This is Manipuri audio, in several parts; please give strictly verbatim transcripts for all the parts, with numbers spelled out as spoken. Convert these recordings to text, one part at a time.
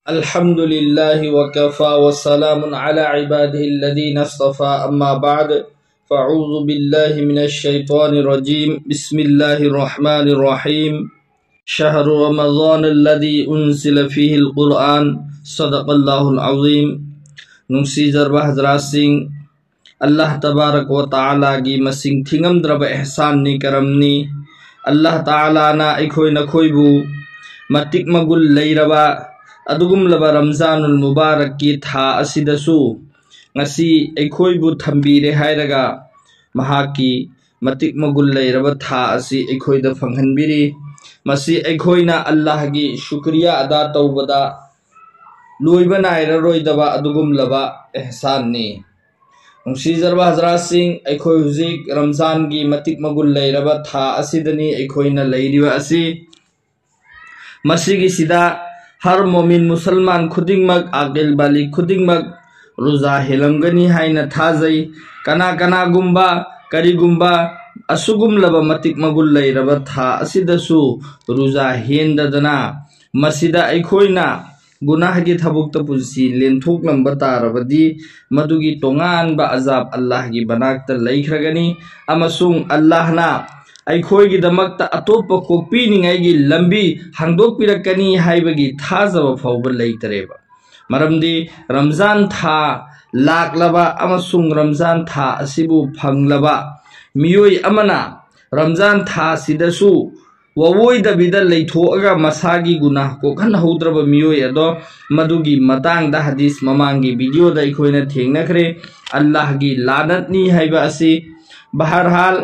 الحمد لله وكفى وسلام على عباده الذين اصطفى، أما بعد، فأعوذ بالله من الشيطان الرجيم. بسم الله الرحمن الرحيم. شهر رمضان الذي أنزل فيه القرآن. صدق الله العظيم. ꯅꯨꯡꯁꯤꯖꯔꯕ ꯍꯖꯔꯥꯠꯁꯤꯡ, ꯑꯜꯂꯥꯍ ꯇꯕꯥꯔꯛ ꯋ ꯇꯥꯂꯥꯒꯤ ꯃꯁꯤꯡ ꯊꯤꯉꯝꯗ꯭ꯔꯕ ꯏꯍꯁꯥꯟꯅꯤ, ꯀꯔꯝꯅꯤ꯫ ꯑꯜꯂꯥꯍ ꯇꯥꯂꯥꯅ ꯑꯩꯈꯣꯏ ꯅꯈꯣꯏꯕꯨ ꯃꯇꯤꯛ ꯃꯒꯨꯜ ꯂꯩꯔꯕ ꯑꯗꯨꯒꯨꯝꯂꯕ ꯔꯝꯖꯥꯅꯨꯜ ꯃꯨꯕꯥꯔꯛꯀꯤ ꯊꯥ ꯑꯁꯤꯗꯁꯨ ꯉꯁꯤ ꯑꯩꯈꯣꯏꯕꯨ ꯊꯝꯕꯤꯔꯦ ꯍꯥꯏꯔꯒ ꯃꯍꯥꯛꯀꯤ ꯃꯇꯤꯛ ꯃꯒꯨꯜ ꯂꯩꯔꯕ ꯊꯥ ꯑꯁꯤ ꯑꯩꯈꯣꯏꯗ ꯐꯪꯍꯟꯕꯤꯔꯤ꯫ ꯃꯁꯤ ꯑꯩꯈꯣꯏꯅ ꯑꯜꯂꯥꯍꯒꯤ ꯁꯨꯀ꯭ꯔꯤꯌꯥ ꯑꯗꯥ ꯇꯧꯕꯗ ꯂꯣꯏꯕ ꯅꯥꯏꯔꯔꯣꯏꯗꯕ ꯑꯗꯨꯒꯨꯝꯂꯕ ꯏꯍꯁꯥꯟꯅꯤ꯫ ꯅꯨꯡꯁꯤꯖꯔꯕ ꯍꯖꯔꯥꯠꯁꯤꯡ, ꯑꯩꯈꯣꯏ ꯍꯧꯖꯤꯛ ꯔꯝꯖꯥꯟꯒꯤ ꯃꯇꯤꯛ ꯃꯒꯨꯜ ꯂꯩꯔꯕ ꯊꯥ ꯑꯁꯤꯗꯅꯤ ꯑꯩꯈꯣꯏꯅ ꯂꯩꯔꯤꯕ ꯑꯁꯤ꯫ ꯃꯁꯤꯒꯤꯁꯤꯗ ꯍꯔ ꯃꯣꯃꯤꯟ ꯃꯨꯁꯜꯃꯥꯟ ꯈꯨꯗꯤꯡꯃꯛ, ꯑꯥꯀꯤꯜ ꯕꯥꯂꯤꯒ ꯈꯨꯗꯤꯡꯃꯛ ꯔꯨꯖꯥ ꯍꯦꯜꯂꯝꯒꯅꯤ ꯍꯥꯏꯅ ꯊꯥꯖꯩ꯫ ꯀꯅꯥ ꯀꯅꯥꯒꯨꯝꯕ, ꯀꯔꯤꯒꯨꯝꯕ ꯑꯁꯨꯒꯨꯝꯂꯕ ꯃꯇꯤꯛ ꯃꯒꯨꯜ ꯂꯩꯔꯕ ꯊꯥ ꯑꯁꯤꯗꯁꯨ ꯔꯨꯖꯥ ꯍꯦꯟꯗꯗꯅ ꯃꯁꯤꯗ ꯑꯩꯈꯣꯏꯅ ꯒꯨꯅꯥꯍꯒꯤ ꯊꯕꯛꯇ ꯄꯨꯟꯁꯤ ꯂꯦꯟꯊꯣꯛꯂꯝꯕ ꯇꯥꯔꯕꯗꯤ, ꯃꯗꯨꯒꯤ ꯇꯣꯉꯥꯟꯕ ꯑꯖꯥꯕ ꯑꯜꯂꯥꯍꯒꯤ ꯃꯅꯥꯛꯇ ꯂꯩꯈ꯭ꯔꯒꯅꯤ, ꯑꯃꯁꯨꯡ ꯑꯜꯂꯥꯍꯅ ꯑꯩꯈꯣꯏꯒꯤꯗꯃꯛꯇ ꯑꯇꯣꯞꯄ ꯀꯣꯛꯄꯤꯅꯤꯡꯉꯥꯏꯒꯤ ꯂꯝꯕꯤ ꯍꯥꯡꯗꯣꯛꯄꯤꯔꯛꯀꯅꯤ ꯍꯥꯏꯕꯒꯤ ꯊꯥꯖꯕ ꯐꯥꯎꯕ ꯂꯩꯇꯔꯦꯕ꯫ ꯃꯔꯝꯗꯤ ꯔꯝꯖꯥꯟ ꯊꯥ ꯂꯥꯛꯂꯕ ꯑꯃꯁꯨꯡ ꯔꯝꯖꯥꯟ ꯊꯥ ꯑꯁꯤꯕꯨ ꯐꯪꯂꯕ ꯃꯤꯑꯣꯏ ꯑꯃꯅ ꯔꯝꯖꯥꯟ ꯊꯥꯁꯤꯗꯁꯨ ꯋꯥꯋꯣꯏꯗꯕꯤꯗ ꯂꯩꯊꯣꯛꯑꯒ ꯃꯁꯥꯒꯤ ꯒꯨꯅꯥꯍ ꯀꯣꯛꯍꯟꯍꯧꯗ꯭ꯔꯕ ꯃꯤꯑꯣꯏ ꯑꯗꯣ, ꯃꯗꯨꯒꯤ ꯃꯇꯥꯡꯗ ꯍꯗꯤꯁ ꯃꯃꯥꯡꯒꯤ ꯚꯤꯗꯤꯑꯣꯗ ꯑꯩꯈꯣꯏꯅ ꯊꯦꯡꯅꯈ꯭ꯔꯦ꯫ ꯑꯜꯂꯥꯍꯒꯤ ꯂꯥꯅꯠꯅꯤ ꯍꯥꯏꯕ ꯑꯁꯤ꯫ ꯕꯍꯔꯍꯥꯜ,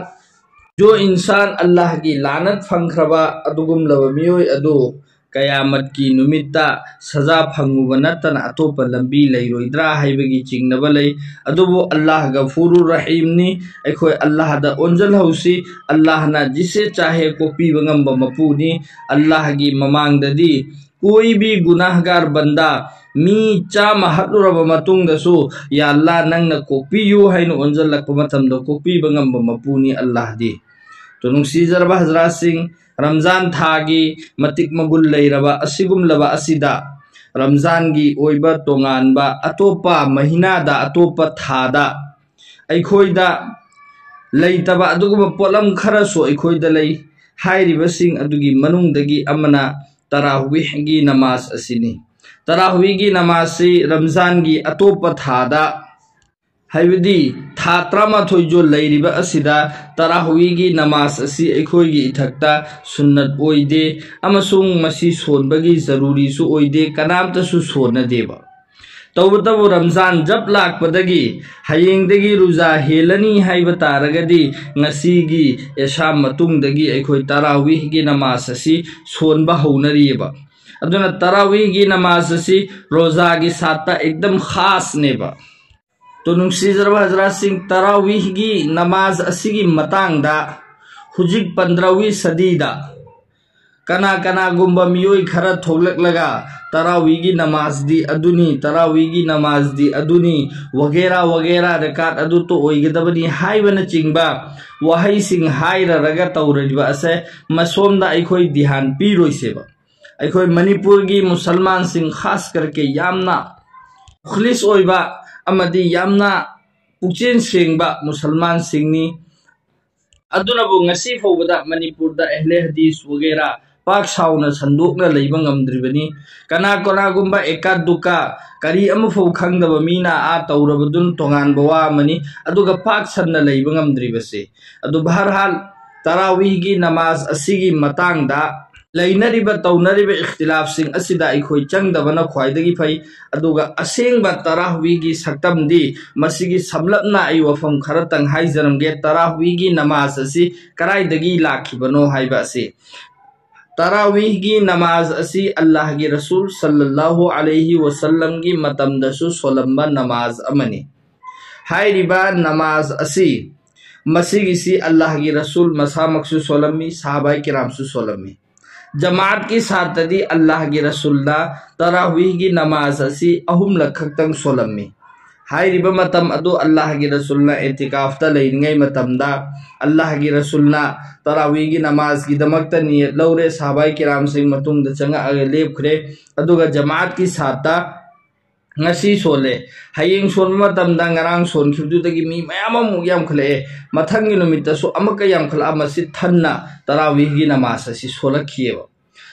ꯖꯣ ꯏꯟꯁꯥꯟ ꯑꯜꯂꯥꯍꯒꯤ ꯂꯥꯅꯠ ꯐꯪꯈ꯭ꯔꯕ ꯑꯗꯨꯒꯨꯝꯂꯕ ꯃꯤꯑꯣꯏ ꯑꯗꯨ ꯀꯌꯥꯃꯠꯀꯤ ꯅꯨꯃꯤꯠꯇ ꯁꯖꯥ ꯐꯪꯉꯨꯕ ꯅꯠꯇꯅ ꯑꯇꯣꯞꯄ ꯂꯝꯕꯤ ꯂꯩꯔꯣꯏꯗ꯭ꯔꯥ ꯍꯥꯏꯕꯒꯤ ꯆꯤꯡꯅꯕ ꯂꯩ꯫ ꯑꯗꯨꯕꯨ ꯑꯜꯂꯥꯍ ꯒꯐꯨꯔꯨꯔ ꯔꯍꯤꯝꯅꯤ꯫ ꯑꯩꯈꯣꯏ ꯑꯜꯂꯥꯍꯗ ꯑꯣꯟꯁꯤꯜꯍꯧꯁꯤ꯫ ꯑꯜꯂꯥꯍꯅ ꯖꯤꯁꯦ ꯆꯥꯍꯦ ꯀꯣꯛꯄꯤꯕ ꯉꯝꯕ ꯃꯄꯨꯅꯤ꯫ ꯑꯜꯂꯥꯍꯒꯤ ꯃꯃꯥꯡꯗꯗꯤ ꯀꯣꯏꯕꯤ ꯒꯨꯅꯥꯍꯒꯥꯔ ꯕꯟꯗꯥ ꯃꯤ ꯆꯥꯝꯃ ꯍꯥꯠꯂꯨꯔꯕ ꯃꯇꯨꯡꯗꯁꯨ, "ꯌꯥ ꯑꯜꯂꯥꯍ, ꯅꯪꯅ ꯀꯣꯛꯄꯤꯌꯨ" ꯍꯥꯏꯅ ꯑꯣꯟꯁꯤꯜꯂꯛꯄ ꯃꯇꯝꯗ ꯀꯣꯛꯄꯤꯕ ꯉꯝꯕ ꯃꯄꯨꯅꯤ ꯑꯜꯂꯥꯍꯗꯤ꯫ ꯇꯣ, ꯅꯨꯡꯁꯤꯖꯔꯕ ꯍꯖꯔꯥꯠꯁꯤꯡ, ꯔꯝꯖꯥꯟ ꯊꯥꯒꯤ ꯃꯇꯤꯛ ꯃꯒꯨꯜ ꯂꯩꯔꯕ ꯑꯁꯤꯒꯨꯝꯂꯕ ꯑꯁꯤꯗ ꯔꯝꯖꯥꯟꯒꯤ ꯑꯣꯏꯕ ꯇꯣꯉꯥꯟꯕ ꯑꯇꯣꯞꯄ ꯃꯍꯤꯅꯥꯗ, ꯑꯇꯣꯞꯄ ꯊꯥꯗ ꯑꯩꯈꯣꯏꯗ ꯂꯩꯇꯕ ꯑꯗꯨꯒꯨꯝꯕ ꯄꯣꯠꯂꯝ ꯈꯔꯁꯨ ꯑꯩꯈꯣꯏꯗ ꯂꯩ꯫ ꯍꯥꯏꯔꯤꯕꯁꯤꯡ ꯑꯗꯨꯒꯤ ꯃꯅꯨꯡꯗꯒꯤ ꯑꯃꯅ ꯇꯔꯥꯍꯨꯏꯒꯤ ꯅꯃꯥꯖ ꯑꯁꯤꯅꯤ꯫ ꯇꯔꯥꯍꯨꯏꯒꯤ ꯅꯃꯥꯖꯁꯤ ꯔꯝꯖꯥꯟꯒꯤ ꯑꯇꯣꯞꯄ ꯊꯥꯗ, ꯍꯥꯏꯕꯗꯤ ꯊꯥ ꯇꯔꯥꯃꯥꯊꯣꯏ ꯖꯣ ꯂꯩꯔꯤꯕ ꯑꯁꯤꯗ ꯇꯔꯥꯍꯨꯏꯒꯤ ꯅꯃꯥꯖ ꯑꯁꯤ ꯑꯩꯈꯣꯏꯒꯤ ꯏꯊꯛꯇ ꯁꯨꯟꯅꯠ ꯑꯣꯏꯗꯦ ꯑꯃꯁꯨꯡ ꯃꯁꯤ ꯁꯣꯟꯕꯒꯤ ꯖꯔꯨꯔꯤꯁꯨ ꯑꯣꯏꯗꯦ, ꯀꯅꯥꯝꯇꯁꯨ ꯁꯣꯟꯅꯗꯦꯕ꯫ ꯇꯧꯕꯇꯕꯨ ꯔꯝꯖꯥꯟ ꯖꯞ ꯂꯥꯛꯄꯗꯒꯤ ꯍꯌꯦꯡꯗꯒꯤ ꯔꯨꯖꯥ ꯍꯦꯜꯂꯅꯤ ꯍꯥꯏꯕ ꯇꯥꯔꯒꯗꯤ ꯉꯁꯤꯒꯤ ꯑꯦꯁꯥ ꯃꯇꯨꯡꯗꯒꯤ ꯑꯩꯈꯣꯏ ꯇꯔꯥꯋꯤꯍꯒꯤ ꯅꯃꯥꯖ ꯑꯁꯤ ꯁꯣꯟꯕ ꯍꯧꯅꯔꯤꯑꯕ꯫ ꯑꯗꯨꯅ ꯇꯔꯥꯋꯤꯍꯒꯤ ꯅꯃꯥꯖ ꯑꯁꯤ ꯔꯣꯖꯥꯒꯤ ꯁꯥꯠꯇ ꯑꯦꯛꯗꯝ ꯈꯥꯁꯅꯦꯕ꯫ ꯇꯣ ꯅꯨꯡꯁꯤꯖꯔꯕ ꯍꯖꯔꯥꯠꯁꯤꯡ, ꯇꯔꯥꯋꯤꯍꯒꯤ ꯅꯃꯥꯖ ꯑꯁꯤꯒꯤ ꯃꯇꯥꯡꯗ ꯍꯧꯖꯤꯛ ꯄꯟꯗ꯭ꯔꯥꯋꯤ ꯁꯗꯤꯗ ꯀꯅꯥ ꯀꯅꯥꯒꯨꯝꯕ ꯃꯤꯑꯣꯏ ꯈꯔ ꯊꯣꯛꯂꯛꯂꯒ ꯇꯔꯥꯋꯤꯒꯤ ꯅꯃꯥꯖꯗꯤ ꯑꯗꯨꯅꯤ, ꯇꯔꯥꯋꯤꯒꯤ ꯅꯃꯥꯖꯗꯤ ꯑꯗꯨꯅꯤ, ꯋꯒꯦꯔꯥ ꯋꯒꯦꯔꯥ ꯔꯀꯥꯠ ꯑꯗꯨꯇ ꯑꯣꯏꯒꯗꯕꯅꯤ ꯍꯥꯏꯕꯅꯆꯤꯡꯕ ꯋꯥꯍꯩꯁꯤꯡ ꯍꯥꯏꯔꯔꯒ ꯇꯧꯔꯤꯕ ꯑꯁꯦ ꯃꯁꯣꯝꯗ ꯑꯩꯈꯣꯏ ꯙ꯭ꯌꯥꯟ ꯄꯤꯔꯣꯏꯁꯦꯕ꯫ ꯑꯩꯈꯣꯏ ꯃꯅꯤꯄꯨꯔꯒꯤ ꯃꯨꯁꯜꯃꯥꯟꯁꯤꯡ ꯈꯥꯁ ꯀꯔꯀꯦ ꯌꯥꯝꯅ ꯃꯨꯈꯂꯤꯁ ꯑꯣꯏꯕ ꯑꯃꯗꯤ ꯌꯥꯝꯅ ꯄꯨꯛꯆꯦꯜ ꯁꯦꯡꯕ ꯃꯨꯁꯜꯃꯥꯟꯁꯤꯡꯅꯤ꯫ ꯑꯗꯨꯅꯕꯨ ꯉꯁꯤ ꯐꯥꯎꯕꯗ ꯃꯅꯤꯄꯨꯔꯗ ꯑꯍꯂꯦ ꯍꯗꯤꯁ ꯋꯒꯦꯔꯥ ꯄꯥꯛ ꯁꯥꯎꯅ ꯁꯟꯗꯣꯛꯅ ꯂꯩꯕ ꯉꯝꯗ꯭ꯔꯤꯕꯅꯤ꯫ ꯀꯅꯥ ꯀꯅꯥꯒꯨꯝꯕ ꯑꯦꯀꯥ ꯗꯨꯀꯥ ꯀꯔꯤ ꯑꯃꯐꯥꯎ ꯈꯪꯗꯕ ꯃꯤꯅ ꯑꯥ ꯇꯧꯔꯕꯗꯨꯅ ꯇꯣꯉꯥꯟꯕ ꯋꯥ ꯑꯃꯅꯤ꯫ ꯑꯗꯨꯒ ꯄꯥꯛ ꯁꯟꯅ ꯂꯩꯕ ꯉꯝꯗ꯭ꯔꯤꯕꯁꯦ꯫ ꯑꯗꯨ ꯕꯍꯔꯍꯥꯜ ꯇꯔꯥꯋꯤꯍꯒꯤ ꯅꯃꯥꯖ ꯑꯁꯤꯒꯤ ꯃꯇꯥꯡꯗ ꯂꯩꯅꯔꯤꯕ ꯇꯧꯅꯔꯤꯕ ꯏꯈꯇꯤꯂꯥꯐꯁꯤꯡ ꯑꯁꯤꯗ ꯑꯩꯈꯣꯏ ꯆꯪꯗꯕꯅ ꯈ꯭ꯋꯥꯏꯗꯒꯤ ꯐꯩ꯫ ꯑꯗꯨꯒ ꯑꯁꯦꯡꯕ ꯇꯔꯥꯋꯤꯍꯒꯤ ꯁꯛꯇꯝꯗꯤ ꯃꯁꯤꯒꯤ ꯁꯝꯂꯞꯅ ꯑꯩ ꯋꯥꯐꯝ ꯈꯔꯇꯪ ꯍꯥꯏꯖꯔꯝꯒꯦ꯫ ꯇꯔꯥꯋꯤꯍꯒꯤ ꯅꯃꯥꯖ ꯑꯁꯤ ꯀꯗꯥꯏꯗꯒꯤ ꯂꯥꯛꯈꯤꯕꯅꯣ ꯍꯥꯏꯕ ꯑꯁꯤ꯫ ꯇꯔꯥꯋꯤꯍꯒꯤ ꯅꯃꯥꯖ ꯑꯁꯤ ꯑꯜꯂꯥꯍꯒꯤ ꯔꯁꯨꯜ ꯁꯜꯂꯜꯂꯥꯍꯨ ꯑꯂꯩꯍꯤ ꯋꯁꯜꯂꯝꯒꯤ ꯃꯇꯝꯗꯁꯨ ꯁꯣꯜꯂꯝꯕ ꯅꯃꯥꯖ ꯑꯃꯅꯤ꯫ ꯍꯥꯏꯔꯤꯕ ꯅꯃꯥꯖ ꯑꯁꯤ ꯃꯁꯤꯒꯤꯁꯤ ꯑꯜꯂꯥꯍꯒꯤ ꯔꯁꯨꯜ ꯃꯁꯥꯃꯛꯁꯨ ꯁꯣꯜꯂꯝꯃꯤ, ꯁꯍꯥꯕꯥꯏ ꯀꯤꯔꯥꯝꯁꯨ ꯁꯣꯜꯂꯝꯃꯤ꯫ ꯖꯃꯥꯠꯀꯤ ꯁꯥꯠꯇꯗꯤ ꯑꯜꯂꯥꯍꯒꯤ ꯔꯁꯨꯜꯅ ꯇꯔꯥꯋꯤꯍꯒꯤ ꯅꯃꯥꯖ ꯑꯁꯤ ꯑꯍꯨꯝꯂꯛ ꯈꯛꯇꯪ ꯁꯣꯜꯂꯝꯃꯤ꯫ ꯍꯥꯏꯔꯤꯕ ꯃꯇꯝ ꯑꯗꯨ ꯑꯜꯂꯥꯍꯒꯤ ꯔꯁꯨꯜꯅ ꯏꯇꯤꯀꯥꯐꯇ ꯂꯩꯔꯤꯉꯩ ꯃꯇꯝꯗ ꯑꯜꯂꯥꯍꯒꯤ ꯔꯁꯨꯜꯅ ꯇꯔꯥꯋꯤꯒꯤ ꯅꯃꯥꯖꯀꯤꯗꯃꯛꯇ ꯅꯤꯌꯠ ꯂꯧꯔꯦ꯫ ꯁꯍꯥꯕꯥꯏ ꯀꯤꯔꯥꯝꯁꯤꯡ ꯃꯇꯨꯡꯗ ꯆꯪꯉꯛꯑꯒ ꯂꯦꯞꯈ꯭ꯔꯦ꯫ ꯑꯗꯨꯒ ꯖꯃꯥꯠꯀꯤ ꯁꯥꯠꯇ ꯉꯁꯤ ꯁꯣꯜꯂꯦ, ꯍꯌꯦꯡ ꯁꯣꯟꯕ ꯃꯇꯝꯗ ꯉꯔꯥꯡ ꯁꯣꯟꯈꯤꯕꯗꯨꯗꯒꯤ ꯃꯤ ꯃꯌꯥꯝ ꯑꯃꯃꯨꯛ ꯌꯥꯝꯈꯠꯂꯛꯑꯦ, ꯃꯊꯪꯒꯤ ꯅꯨꯃꯤꯠꯇꯁꯨ ꯑꯃꯨꯛꯀ ꯌꯥꯝꯈꯠꯂꯛꯑ ꯃꯁꯤ ꯊꯟꯅ ꯇꯔꯥꯋꯤꯒꯤ ꯅꯃꯥꯖ ꯑꯁꯤ ꯁꯣꯜꯂꯛꯈꯤꯑꯕ꯫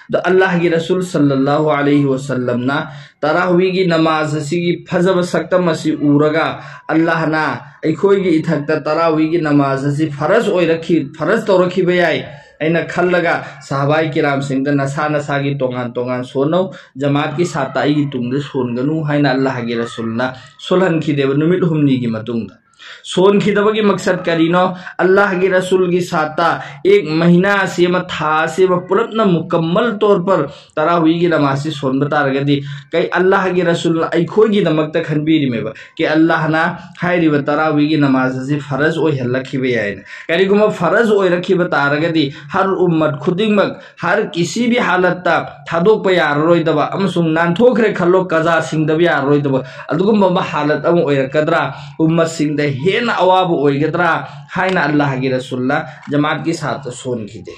ꯑꯗꯣ ꯑꯜꯂꯥꯍꯒꯤ ꯔꯁꯨꯜ ꯁꯜꯂꯜꯂꯥꯍꯨ ꯑꯂꯩꯍꯤ ꯋꯁꯜꯂꯝꯅ ꯇꯔꯥꯋꯤꯒꯤ ꯅꯃꯥꯖ ꯑꯁꯤꯒꯤ ꯐꯖꯕ ꯁꯛꯇꯝ ꯑꯁꯤ ꯎꯔꯒ ꯑꯜꯂꯥꯍꯅ ꯑꯩꯈꯣꯏꯒꯤ ꯏꯊꯛꯇ ꯇꯔꯥꯋꯤꯒꯤ ꯅꯃꯥꯖ ꯑꯁꯤ ꯐꯔꯖ ꯑꯣꯏꯔꯛꯈꯤ, ꯐꯔꯖ ꯇꯧꯔꯛꯈꯤꯕ ꯌꯥꯏ ꯑꯩꯅ ꯈꯜꯂꯒ ꯁꯍꯥꯕꯥꯏ ꯀꯤꯔꯥꯝꯁꯤꯡꯗ ꯅꯁꯥ ꯅꯁꯥꯒꯤ ꯇꯣꯉꯥꯟ ꯇꯣꯉꯥꯟ ꯁꯣꯟꯅꯧ, ꯖꯃꯥꯠꯀꯤ ꯁꯥꯠꯇ ꯑꯩꯒꯤ ꯇꯨꯡꯗ ꯁꯣꯟꯒꯅꯨ ꯍꯥꯏꯅ ꯑꯜꯂꯥꯍꯒꯤ ꯔꯁꯨꯜꯅ ꯁꯣꯜꯍꯟꯈꯤꯗꯦꯕ ꯅꯨꯃꯤꯠ ꯍꯨꯝꯅꯤꯒꯤ ꯃꯇꯨꯡꯗ꯫ ꯁꯣꯟꯈꯤꯗꯕꯒꯤ ꯃꯛꯁꯠ ꯀꯔꯤꯅꯣ? ꯑꯜꯂꯥꯍꯒꯤ ꯔꯁꯨꯜꯒꯤ ꯁꯥꯠꯇ ꯑꯦꯛ ꯃꯍꯤꯅꯥ ꯑꯁꯤ ꯑꯃ, ꯊꯥ ꯑꯁꯤ ꯑꯃ ꯄꯨꯂꯞꯅ ꯃꯨꯀꯝꯃꯜ ꯇꯧꯔ ꯄꯔ ꯇꯔꯥꯋꯤꯒꯤ ꯅꯃꯥꯖꯁꯤ ꯁꯣꯟꯕ ꯇꯥꯔꯒꯗꯤ ꯀꯩ ꯑꯜꯂꯥꯍꯒꯤ ꯔꯁꯨꯜꯅ ꯑꯩꯈꯣꯏꯒꯤꯗꯃꯛꯇ ꯈꯟꯕꯤꯔꯤꯃꯦꯕ ꯀꯤ ꯑꯜꯂꯥꯍꯅ ꯍꯥꯏꯔꯤꯕ ꯇꯔꯥꯋꯤꯒꯤ ꯅꯃꯥꯖ ꯑꯁꯤ ꯐꯔꯖ ꯑꯣꯏꯍꯜꯂꯛꯈꯤꯕ ꯌꯥꯏꯅ꯫ ꯀꯔꯤꯒꯨꯝꯕ ꯐꯔꯖ ꯑꯣꯏꯔꯛꯈꯤꯕ ꯇꯥꯔꯒꯗꯤ ꯍꯔ ꯎꯝꯃꯠ ꯈꯨꯗꯤꯡꯃꯛ ꯍꯔ ꯀꯤꯁꯤ ꯚꯤ ꯍꯥꯂꯠꯇ ꯊꯥꯗꯣꯛꯄ ꯌꯥꯔꯔꯣꯏꯗꯕ ꯑꯃꯁꯨꯡ ꯅꯥꯟꯊꯣꯛꯈ꯭ꯔꯦ ꯈꯜꯂꯣ ꯀꯖꯥ ꯁꯤꯡꯗꯕ ꯌꯥꯔꯔꯣꯏꯗꯕ ꯑꯗꯨꯒꯨꯝꯕ ꯑꯃ ꯍꯥꯂꯠ ꯑꯃ ꯑꯣꯏꯔꯛꯀꯗ꯭ꯔꯥ? ꯎꯝꯃꯠꯁꯤꯡꯗ ꯍꯦꯟꯅ ꯑꯋꯥꯕ ꯑꯣꯏꯒꯗ꯭ꯔꯥ ꯍꯥꯏꯅ ꯑꯜꯂꯥꯍꯒꯤ ꯔꯁꯨꯜꯅ ꯖꯃꯥꯠꯀꯤ ꯁꯥꯠꯇ ꯁꯣꯟꯈꯤꯗꯦ꯫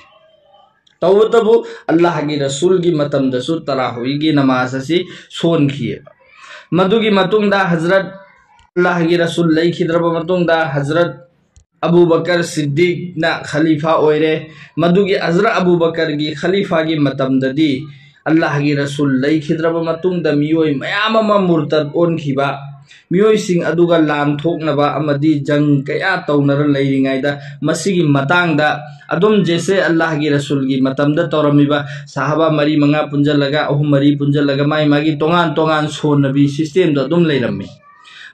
ꯇꯧꯕꯇꯕꯨ ꯑꯜꯂꯥꯍꯒꯤ ꯔꯁꯨꯜꯒꯤ ꯃꯇꯝꯗꯁꯨ ꯇꯔꯥꯍꯨꯏꯒꯤ ꯅꯃꯥꯖ ꯑꯁꯤ ꯁꯣꯟꯈꯤꯑꯕ꯫ ꯃꯗꯨꯒꯤ ꯃꯇꯨꯡꯗ ꯍꯖꯔꯠ, ꯑꯜꯂꯥꯍꯒꯤ ꯔꯁꯨꯜ ꯂꯩꯈꯤꯗ꯭ꯔꯕ ꯃꯇꯨꯡꯗ ꯍꯖꯔꯠ ꯑꯕꯨ ꯕꯀꯔ ꯁꯤꯗꯤꯛꯅ ꯈꯂꯤꯐꯥ ꯑꯣꯏꯔꯦ꯫ ꯃꯗꯨꯒꯤ ꯍꯖꯔꯠ ꯑꯕꯨ ꯕꯀꯔꯒꯤ ꯈꯂꯤꯐꯥꯒꯤ ꯃꯇꯝꯗꯗꯤ ꯑꯜꯂꯥꯍꯒꯤ ꯔꯁꯨꯜ ꯂꯩꯈꯤꯗ꯭ꯔꯕ ꯃꯇꯨꯡꯗ ꯃꯤꯑꯣꯏ ꯃꯌꯥꯝ ꯑꯃ ꯃꯨꯔꯇꯠ ꯑꯣꯟꯈꯤꯕ, ꯃꯤꯑꯣꯏꯁꯤꯡ ꯑꯗꯨꯒ ꯂꯥꯟ ꯊꯣꯛꯅꯕ ꯑꯃꯗꯤ ꯖꯪ ꯀꯌꯥ ꯇꯧꯅꯔ ꯂꯩꯔꯤꯉꯩꯗ ꯃꯁꯤꯒꯤ ꯃꯇꯥꯡꯗ ꯑꯗꯨꯝ ꯖꯦꯁꯦ ꯑꯜꯂꯥꯍꯒꯤ ꯔꯁꯨꯜꯒꯤ ꯃꯇꯝꯗ ꯇꯧꯔꯝꯃꯤꯕ ꯁꯍꯥꯕꯥ ꯃꯔꯤ ꯃꯉꯥ ꯄꯨꯟꯖꯜꯂꯒ, ꯑꯍꯨꯝ ꯃꯔꯤ ꯄꯨꯟꯖꯜꯂꯒ ꯃꯥꯒꯤ ꯃꯥꯒꯤ ꯇꯣꯉꯥꯟ ꯇꯣꯉꯥꯟ ꯁꯣꯟꯅꯕꯤ ꯁꯤꯁꯇꯦꯝꯗꯣ ꯑꯗꯨꯝ ꯂꯩꯔꯝꯃꯤ꯫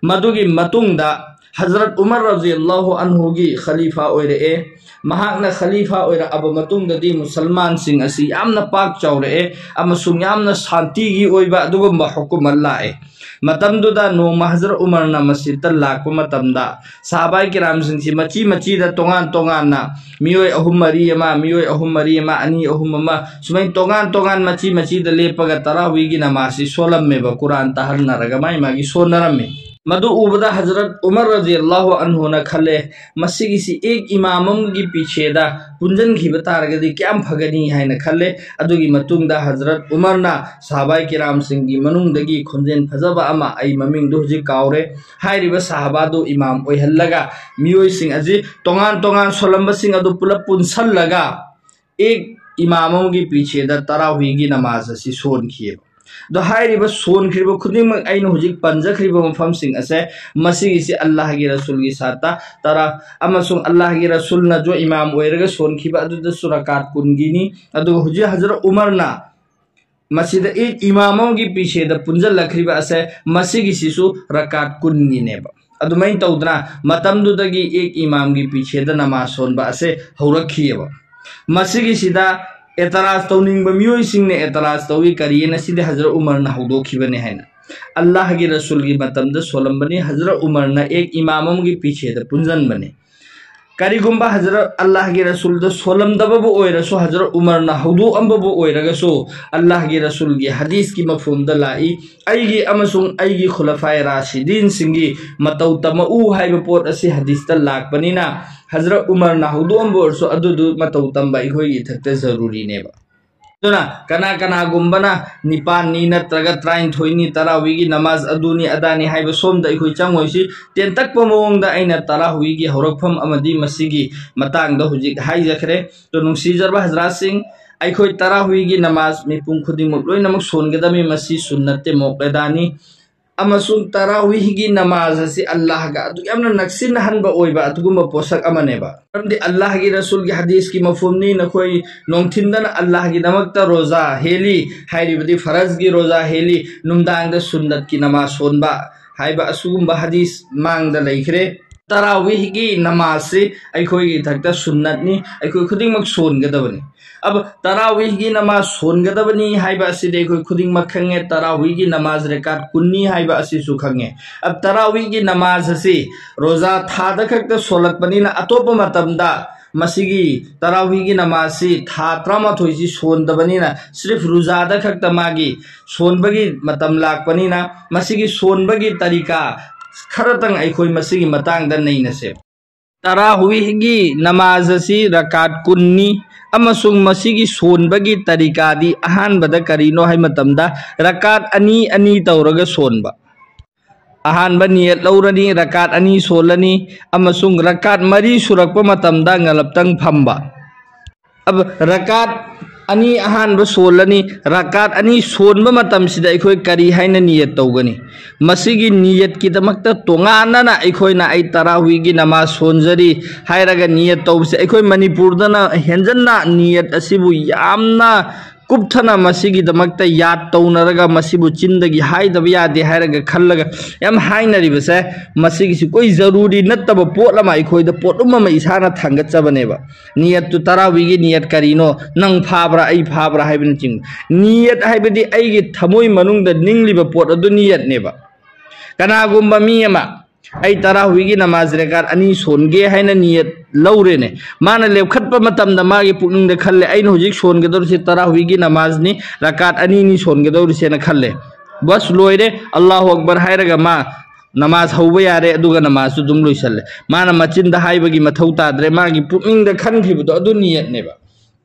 ꯃꯗꯨꯒꯤ ꯃꯇꯨꯡꯗ ꯍꯖꯔꯠ ꯎꯃꯔ ꯔꯖꯤꯌꯜꯂꯥꯍꯨ ꯑꯟꯍꯨꯒꯤ ꯈꯂꯤꯐꯥ ꯑꯣꯏꯔꯛꯑꯦ꯫ ꯃꯍꯥꯛꯅ ꯈꯂꯤꯐꯥ ꯑꯣꯏꯔꯛꯑꯕ ꯃꯇꯨꯡꯗꯗꯤ ꯃꯨꯁꯜꯃꯥꯟꯁꯤꯡ ꯑꯁꯤ ꯌꯥꯝꯅ ꯄꯥꯛ ꯆꯥꯎꯔꯛꯑꯦ ꯑꯃꯁꯨꯡ ꯌꯥꯝꯅ ꯁꯥꯟꯇꯤꯒꯤ ꯑꯣꯏꯕ ꯑꯗꯨꯒꯨꯝꯕ ꯍꯨꯀꯨꯃꯠ ꯂꯥꯛꯑꯦ꯫ ꯃꯇꯝꯗꯨꯗ ꯅꯣꯡꯃ ꯍꯖꯔꯠ ꯎꯃꯔꯅ ꯃꯁꯖꯤꯗꯇ ꯂꯥꯛꯄ ꯃꯇꯝꯗ ꯁꯍꯥꯕꯥꯏ ꯀꯤꯔꯥꯝꯁꯤꯡꯁꯤ ꯃꯆꯤ ꯃꯆꯤꯗ ꯇꯣꯉꯥꯟ ꯇꯣꯉꯥꯟꯅ ꯃꯤꯑꯣꯏ ꯑꯍꯨꯝ ꯃꯔꯤ ꯑꯃ, ꯃꯤꯑꯣꯏ ꯑꯍꯨꯝ ꯃꯔꯤ ꯑꯃ, ꯑꯅꯤ ꯑꯍꯨꯝ ꯑꯃ, ꯁꯨꯃꯥꯏꯅ ꯇꯣꯉꯥꯟ ꯇꯣꯉꯥꯟ ꯃꯆꯤ ꯃꯆꯤꯗ ꯂꯦꯞꯄꯒ ꯇꯔꯥꯋꯤꯒꯤ ꯅꯃꯥꯖꯁꯤ ꯁꯣꯜꯂꯝꯃꯦꯕ, ꯀꯨꯔꯥꯟ ꯇꯥꯍꯟꯅꯔꯒ ꯃꯥꯏ ꯃꯥꯒꯤ ꯁꯣꯟꯅꯔꯝꯃꯤ꯫ ꯃꯗꯨ ꯎꯕꯗ ꯍꯖꯔꯠ ꯎꯃꯔ ꯔꯖꯤꯌꯜꯂꯥꯍꯨ ꯑꯟꯍꯨꯅ ꯈꯜꯂꯦ, "ꯃꯁꯤꯒꯤꯁꯤ ꯑꯦꯛ ꯏꯃꯥꯝ ꯑꯃꯒꯤ ꯄꯤꯁꯦꯗ ꯄꯨꯟꯁꯤꯟꯈꯤꯕ ꯇꯥꯔꯒꯗꯤ ꯀꯌꯥꯝ ꯐꯒꯅꯤ?" ꯍꯥꯏꯅ ꯈꯜꯂꯦ꯫ ꯑꯗꯨꯒꯤ ꯃꯇꯨꯡꯗ ꯍꯖꯔꯠ ꯎꯃꯔꯅ ꯁꯍꯥꯕꯥꯏ ꯀꯤꯔꯥꯝꯁꯤꯡꯒꯤ ꯃꯅꯨꯡꯗꯒꯤ ꯈꯣꯟꯖꯦꯜ ꯐꯖꯕ ꯑꯃ, ꯑꯩ ꯃꯃꯤꯡꯗꯨ ꯍꯧꯖꯤꯛ ꯀꯥꯎꯔꯦ, ꯍꯥꯏꯔꯤꯕ ꯁꯍꯥꯕꯥꯗꯨ ꯏꯃꯥꯝ ꯑꯣꯏꯍꯜꯂꯒ ꯃꯤꯑꯣꯏꯁꯤꯡ ꯑꯁꯤ ꯇꯣꯉꯥꯟ ꯇꯣꯉꯥꯟ ꯁꯣꯜꯂꯝꯕꯁꯤꯡ ꯑꯗꯨ ꯄꯨꯂꯞ ꯄꯨꯟꯁꯜꯂꯒ ꯑꯦꯛ ꯏꯃꯥꯝ ꯑꯃꯒꯤ ꯄꯤꯁꯦꯗ ꯇꯔꯥꯍꯨꯏꯒꯤ ꯅꯃꯥꯖ ꯑꯁꯤ ꯁꯣꯟꯈꯤꯑꯕ꯫ ꯑꯗꯣ ꯍꯥꯏꯔꯤꯕ ꯁꯣꯟꯈ꯭ꯔꯤꯕ ꯈꯨꯗꯤꯡꯃꯛ ꯑꯩꯅ ꯍꯧꯖꯤꯛ ꯄꯟꯖꯈ꯭ꯔꯤꯕ ꯃꯐꯝꯁꯤꯡ ꯑꯁꯦ, ꯃꯁꯤꯒꯤꯁꯤ ꯑꯜꯂꯥꯍꯒꯤ ꯔꯁꯨꯜꯒꯤ ꯁꯥꯠꯇ ꯇꯔꯥ ꯑꯃꯁꯨꯡ ꯑꯜꯂꯥꯍꯒꯤ ꯔꯁꯨꯜꯅꯁꯨ ꯏꯃꯥꯝ ꯑꯣꯏꯔꯒ ꯁꯣꯟꯈꯤꯕ ꯑꯗꯨꯗꯁꯨ ꯔꯀꯥꯠ ꯀꯨꯟꯒꯤꯅꯤ꯫ ꯑꯗꯨꯒ ꯍꯧꯖꯤꯛ ꯍꯖꯔꯠ ꯎꯃꯔꯅ ꯃꯁꯤꯗ ꯑꯦꯛ ꯏꯃꯥꯝ ꯑꯃꯒꯤ ꯄꯤꯁꯦꯗ ꯄꯨꯟꯁꯤꯜꯂꯛꯈ꯭ꯔꯤꯕ ꯑꯁꯦ, ꯃꯁꯤꯒꯤꯁꯤꯁꯨ ꯔꯀꯥꯠ ꯀꯨꯟꯒꯤꯅꯦꯕ꯫ ꯑꯗꯨꯃꯥꯏꯅ ꯇꯧꯗꯅ ꯃꯇꯝꯗꯨꯗꯒꯤ ꯑꯦꯛ ꯏꯃꯥꯝꯒꯤ ꯄꯤꯁꯦꯗ ꯅꯃꯥꯖ ꯁꯣꯟꯕ ꯑꯁꯦ ꯍꯧꯔꯛꯈꯤꯑꯕ꯫ ꯃꯁꯤꯒꯤꯁꯤꯗ ꯑꯦꯇꯔꯥꯖ ꯇꯧꯅꯤꯡꯕ ꯃꯤꯑꯣꯏꯁꯤꯡꯅ ꯑꯦꯇꯔꯥꯖ ꯇꯧꯏ, ꯀꯔꯤꯅ ꯁꯤꯗꯤ ꯍꯖꯔꯠ ꯎꯃꯔꯅ ꯍꯧꯗꯣꯛꯈꯤꯕꯅꯦ ꯍꯥꯏꯅ꯫ ꯑꯜꯂꯥꯍꯒꯤ ꯔꯁꯨꯜꯒꯤ ꯃꯇꯝꯗ ꯁꯣꯜꯂꯝꯕꯅꯤ, ꯍꯖꯔꯠ ꯎꯃꯔꯅ ꯑꯦꯛ ꯏꯃꯥꯝ ꯑꯃꯒꯤ ꯄꯤꯁꯦꯗ ꯄꯨꯟꯁꯤꯟꯕꯅꯤ꯫ ꯀꯔꯤꯒꯨꯝꯕ ꯍꯖꯔꯠ ꯑꯜꯂꯥꯍꯒꯤ ꯔꯁꯨꯜꯗ ꯁꯣꯜꯂꯝꯗꯕꯕꯨ ꯑꯣꯏꯔꯁꯨ, ꯍꯖꯔꯠ ꯎꯃꯔꯅ ꯍꯧꯗꯣꯛꯑꯝꯕꯕꯨ ꯑꯣꯏꯔꯒꯁꯨ, ꯑꯜꯂꯥꯍꯒꯤ ꯔꯁꯨꯜꯒꯤ ꯍꯗꯤꯁꯀꯤ ꯃꯐꯍꯨꯝꯗ ꯂꯥꯛꯏ, "ꯑꯩꯒꯤ ꯑꯃꯁꯨꯡ ꯑꯩꯒꯤ ꯈꯨꯂꯐꯥꯏ ꯔꯥꯁꯤꯗꯤꯟꯁꯤꯡꯒꯤ ꯃꯇꯧ ꯇꯝꯃꯛꯎ" ꯍꯥꯏꯕ ꯄꯣꯠ ꯑꯁꯤ ꯍꯗꯤꯁꯇ ꯂꯥꯛꯄꯅꯤꯅ, ꯍꯖꯔꯠ ꯎꯃꯔꯅ ꯍꯧꯗꯣꯛꯑꯝꯕ ꯑꯣꯏꯔꯁꯨ ꯑꯗꯨꯗꯨ ꯃꯇꯧ ꯇꯝꯕ ꯑꯩꯈꯣꯏꯒꯤ ꯏꯊꯛꯇ ꯖꯔꯨꯔꯤꯅꯦꯕ꯫ ꯑꯗꯨꯅ ꯀꯅꯥ ꯀꯅꯥꯒꯨꯝꯕꯅ ꯅꯤꯄꯥꯟꯅꯤ ꯅꯠꯇ꯭ꯔꯒ ꯇꯔꯥꯅꯤꯊꯣꯏꯅꯤ, ꯇꯔꯥꯍꯨꯏꯒꯤ ꯅꯃꯥꯖ ꯑꯗꯨꯅꯤ ꯑꯗꯥꯅꯤ ꯍꯥꯏꯕ ꯁꯣꯝꯗ ꯑꯩꯈꯣꯏ ꯆꯪꯉꯣꯏꯁꯤ꯫ ꯇꯦꯟꯇꯛꯄ ꯃꯑꯣꯡꯗ ꯑꯩꯅ ꯇꯔꯥꯍꯨꯏꯒꯤ ꯍꯧꯔꯛꯐꯝ ꯑꯃꯗꯤ ꯃꯁꯤꯒꯤ ꯃꯇꯥꯡꯗ ꯍꯧꯖꯤꯛ ꯍꯥꯏꯖꯈ꯭ꯔꯦ꯫ ꯑꯗꯣ ꯅꯨꯡꯁꯤꯖꯔꯕ ꯍꯖꯔꯥꯠꯁꯤꯡ, ꯑꯩꯈꯣꯏ ꯇꯔꯥꯍꯨꯏꯒꯤ ꯅꯃꯥꯖ ꯃꯤꯄꯨꯝ ꯈꯨꯗꯤꯡꯃꯛ ꯂꯣꯏꯅꯃꯛ ꯁꯣꯟꯒꯗꯕꯅꯤ, ꯃꯁꯤ ꯁꯨꯟꯅꯠꯇꯦ ꯃꯣꯛꯀꯦꯗꯥꯅꯤ꯫ ꯑꯃꯁꯨꯡ ꯇꯔꯥꯍꯨꯏꯒꯤ ꯅꯃꯥꯖ ꯑꯁꯤ ꯑꯜꯂꯥꯍꯒ ꯑꯗꯨꯛ ꯌꯥꯝꯅ ꯅꯛꯁꯤꯟꯅꯍꯟꯕ ꯑꯣꯏꯕ ꯑꯗꯨꯒꯨꯝꯕ ꯄꯣꯠꯁꯛ ꯑꯃꯅꯦꯕ꯫ ꯃꯔꯝꯗꯤ ꯑꯜꯂꯥꯍꯒꯤ ꯔꯁꯨꯜꯒꯤ ꯍꯗꯤꯁꯀꯤ ꯃꯐꯍꯨꯝꯅꯤ, "ꯅꯈꯣꯏ ꯅꯣꯡꯊꯤꯟꯗꯅ ꯑꯜꯂꯥꯍꯒꯤꯗꯃꯛꯇ ꯔꯣꯖꯥ ꯍꯦꯜꯂꯤ", ꯍꯥꯏꯔꯤꯕꯗꯤ ꯐꯔꯖꯒꯤ ꯔꯣꯖꯥ ꯍꯦꯜꯂꯤ, ꯅꯨꯡꯗꯥꯡꯗ ꯁꯨꯟꯅꯠꯀꯤ ꯅꯃꯥꯖ ꯁꯣꯟꯕ ꯍꯥꯏꯕ ꯑꯁꯤꯒꯨꯝꯕ ꯍꯗꯤꯁ ꯃꯥꯡꯗ ꯂꯩꯈ꯭ꯔꯦ꯫ ꯇꯔꯥꯋꯤꯍꯒꯤ ꯅꯃꯥꯖꯁꯤ ꯑꯩꯈꯣꯏꯒꯤ ꯏꯊꯛꯇ ꯁꯨꯟꯅꯠꯅꯤ, ꯑꯩꯈꯣꯏ ꯈꯨꯗꯤꯡꯃꯛ ꯁꯣꯟꯒꯗꯕꯅꯤ꯫ ꯑꯕ ꯇꯔꯥꯋꯤꯍꯒꯤ ꯅꯃꯥꯖ ꯁꯣꯟꯒꯗꯕꯅꯤ ꯍꯥꯏꯕ ꯑꯁꯤꯗꯤ ꯑꯩꯈꯣꯏ ꯈꯨꯗꯤꯡꯃꯛ ꯈꯪꯉꯦ, ꯇꯔꯥꯋꯤꯍꯒꯤ ꯅꯃꯥꯖ ꯔꯦꯀꯥꯠ ꯀꯨꯟꯅꯤ ꯍꯥꯏꯕ ꯑꯁꯤꯁꯨ ꯈꯪꯉꯦ꯫ ꯑꯕ ꯇꯔꯥꯋꯤꯍꯒꯤ ꯅꯃꯥꯖ ꯑꯁꯤ ꯔꯣꯖꯥ ꯊꯥꯗ ꯈꯛꯇ ꯁꯣꯜꯂꯛꯄꯅꯤꯅ ꯑꯇꯣꯞꯄ ꯃꯇꯝꯗ ꯃꯁꯤꯒꯤ ꯇꯔꯥꯋꯤꯍꯒꯤ ꯅꯃꯥꯖꯁꯤ ꯊꯥ ꯇꯔꯥꯃꯥꯊꯣꯏꯁꯤ ꯁꯣꯟꯗꯕꯅꯤꯅ, ꯁꯤꯔꯤꯐ ꯔꯣꯖꯥꯗ ꯈꯛꯇ ꯃꯥꯒꯤ ꯁꯣꯟꯕꯒꯤ ꯃꯇꯝ ꯂꯥꯛꯄꯅꯤꯅ, ꯃꯁꯤꯒꯤ ꯁꯣꯟꯕꯒꯤ ꯇꯔꯤꯀꯥ ꯈꯔꯇꯪ ꯑꯩꯈꯣꯏ ꯃꯁꯤꯒꯤ ꯃꯇꯥꯡꯗ ꯅꯩꯅꯁꯦ꯫ ꯇꯔꯥꯍꯨꯏꯒꯤ ꯅꯃꯥꯖ ꯑꯁꯤ ꯔꯀꯥꯠ ꯀꯨꯟꯅꯤ, ꯑꯃꯁꯨꯡ ꯃꯁꯤꯒꯤ ꯁꯣꯟꯕꯒꯤ ꯇꯔꯤꯀꯥꯗꯤ ꯑꯍꯥꯟꯕꯗ ꯀꯔꯤꯅꯣ ꯍꯥꯏ ꯃꯇꯝꯗ, ꯔꯀꯥꯠ ꯑꯅꯤ ꯑꯅꯤ ꯇꯧꯔꯒ ꯁꯣꯟꯕ꯫ ꯑꯍꯥꯟꯕ ꯅꯤꯌꯠ ꯂꯧꯔꯅꯤ, ꯔꯀꯥꯠ ꯑꯅꯤ ꯁꯣꯜꯂꯅꯤ, ꯑꯃꯁꯨꯡ ꯔꯀꯥꯠ ꯃꯔꯤ ꯁꯨꯔꯛꯄ ꯃꯇꯝꯗ ꯉꯂꯞꯇꯪ ꯐꯝꯕ꯫ ꯑꯕ-, ꯔꯀꯥꯠ ꯑꯅꯤ ꯑꯍꯥꯟꯕ ꯁꯣꯜꯂꯅꯤ, ꯔꯀꯥꯠ ꯑꯅꯤ ꯁꯣꯟꯕ ꯃꯇꯝꯁꯤꯗ ꯑꯩꯈꯣꯏ ꯀꯔꯤ ꯍꯥꯏꯅ ꯅꯤꯌꯠ ꯇꯧꯒꯅꯤ? ꯃꯁꯤꯒꯤ ꯅꯤꯌꯠꯀꯤꯗꯃꯛꯇ ꯇꯣꯉꯥꯟꯅꯅ ꯑꯩꯈꯣꯏꯅ "ꯑꯩ ꯇꯔꯥꯍꯨꯏꯒꯤ ꯅꯃꯥꯖ ꯁꯣꯟꯖꯔꯤ" ꯍꯥꯏꯔꯒ ꯅꯤꯌꯠ ꯇꯧꯕꯁꯦ, ꯑꯩꯈꯣꯏ ꯃꯅꯤꯄꯨꯔꯗꯅ ꯍꯦꯟꯖꯟꯅ ꯅꯤꯌꯠ ꯑꯁꯤꯕꯨ ꯌꯥꯝꯅ ꯀꯨꯞꯊꯅ ꯃꯁꯤꯒꯤꯗꯃꯛꯇ ꯌꯥꯠ ꯇꯧꯅꯔꯒ, ꯃꯁꯤꯕꯨ ꯆꯤꯟꯗꯒꯤ ꯍꯥꯏꯗꯕ ꯌꯥꯗꯦ ꯍꯥꯏꯔꯒ ꯈꯜꯂꯒ ꯌꯥꯝ ꯍꯥꯏꯅꯔꯤꯕꯁꯦ, ꯃꯁꯤꯒꯤꯁꯤ ꯀꯣꯏ ꯖꯔꯨꯔꯤ ꯅꯠꯇꯕ ꯄꯣꯠ ꯑꯃ, ꯑꯩꯈꯣꯏꯗ ꯄꯣꯠꯂꯨꯝ ꯑꯃ ꯏꯁꯥꯅ ꯊꯥꯡꯒꯠꯆꯕꯅꯦꯕ꯫ ꯅꯤꯌꯠꯇꯨ, ꯇꯔꯥꯋꯤꯒꯤ ꯅꯤꯌꯠ ꯀꯔꯤꯅꯣ, ꯅꯪ ꯐꯥꯕ꯭ꯔꯥ, ꯑꯩ ꯐꯥꯕ꯭ꯔꯥ ꯍꯥꯏꯕꯅꯆꯤꯡꯕ꯫ ꯅꯤꯌꯠ ꯍꯥꯏꯕꯗꯤ ꯑꯩꯒꯤ ꯊꯃꯣꯏ ꯃꯅꯨꯡꯗ ꯅꯤꯡꯂꯤꯕ ꯄꯣꯠ ꯑꯗꯨ ꯅꯤꯌꯠꯅꯦꯕ꯫ ꯀꯅꯥꯒꯨꯝꯕ ꯃꯤ ꯑꯃ "ꯑꯩ ꯇꯔꯥꯍꯨꯏꯒꯤ ꯅꯃꯥꯖ ꯔꯀꯥꯠ ꯑꯅꯤ ꯁꯣꯟꯒꯦ" ꯍꯥꯏꯅ ꯅꯤꯌꯠ ꯂꯧꯔꯦꯅꯦ꯫ ꯃꯥꯅ ꯂꯦꯞꯈꯠꯄ ꯃꯇꯝꯗ ꯃꯥꯒꯤ ꯄꯨꯛꯅꯤꯡꯗ ꯈꯜꯂꯦ, "ꯑꯩꯅ ꯍꯧꯖꯤꯛ ꯁꯣꯟꯒꯗꯧꯔꯤꯁꯦ ꯇꯔꯥꯍꯨꯏꯒꯤ ꯅꯃꯥꯖꯅꯤ, ꯔꯀꯥꯠ ꯑꯅꯤꯅꯤ ꯁꯣꯟꯒꯗꯧꯔꯤꯁꯦꯅ" ꯈꯜꯂꯦ꯫ ꯕꯁ, ꯂꯣꯏꯔꯦ, "ꯑꯜꯂꯥꯍꯨ ꯑꯛꯕꯔ" ꯍꯥꯏꯔꯒ ꯃꯥ ꯅꯃꯥꯖ ꯍꯧꯕ ꯌꯥꯔꯦ, ꯑꯗꯨꯒ ꯅꯃꯥꯖꯁꯨ ꯑꯗꯨꯝ ꯂꯣꯏꯁꯜꯂꯦ꯫ ꯃꯥꯅ ꯃꯆꯤꯟꯗ ꯍꯥꯏꯕꯒꯤ ꯃꯊꯧ ꯇꯥꯗ꯭ꯔꯦ, ꯃꯥꯒꯤ ꯄꯨꯛꯅꯤꯡꯗ ꯈꯟꯈꯤꯕꯗꯣ ꯑꯗꯨ ꯅꯤꯌꯠꯅꯦꯕ꯫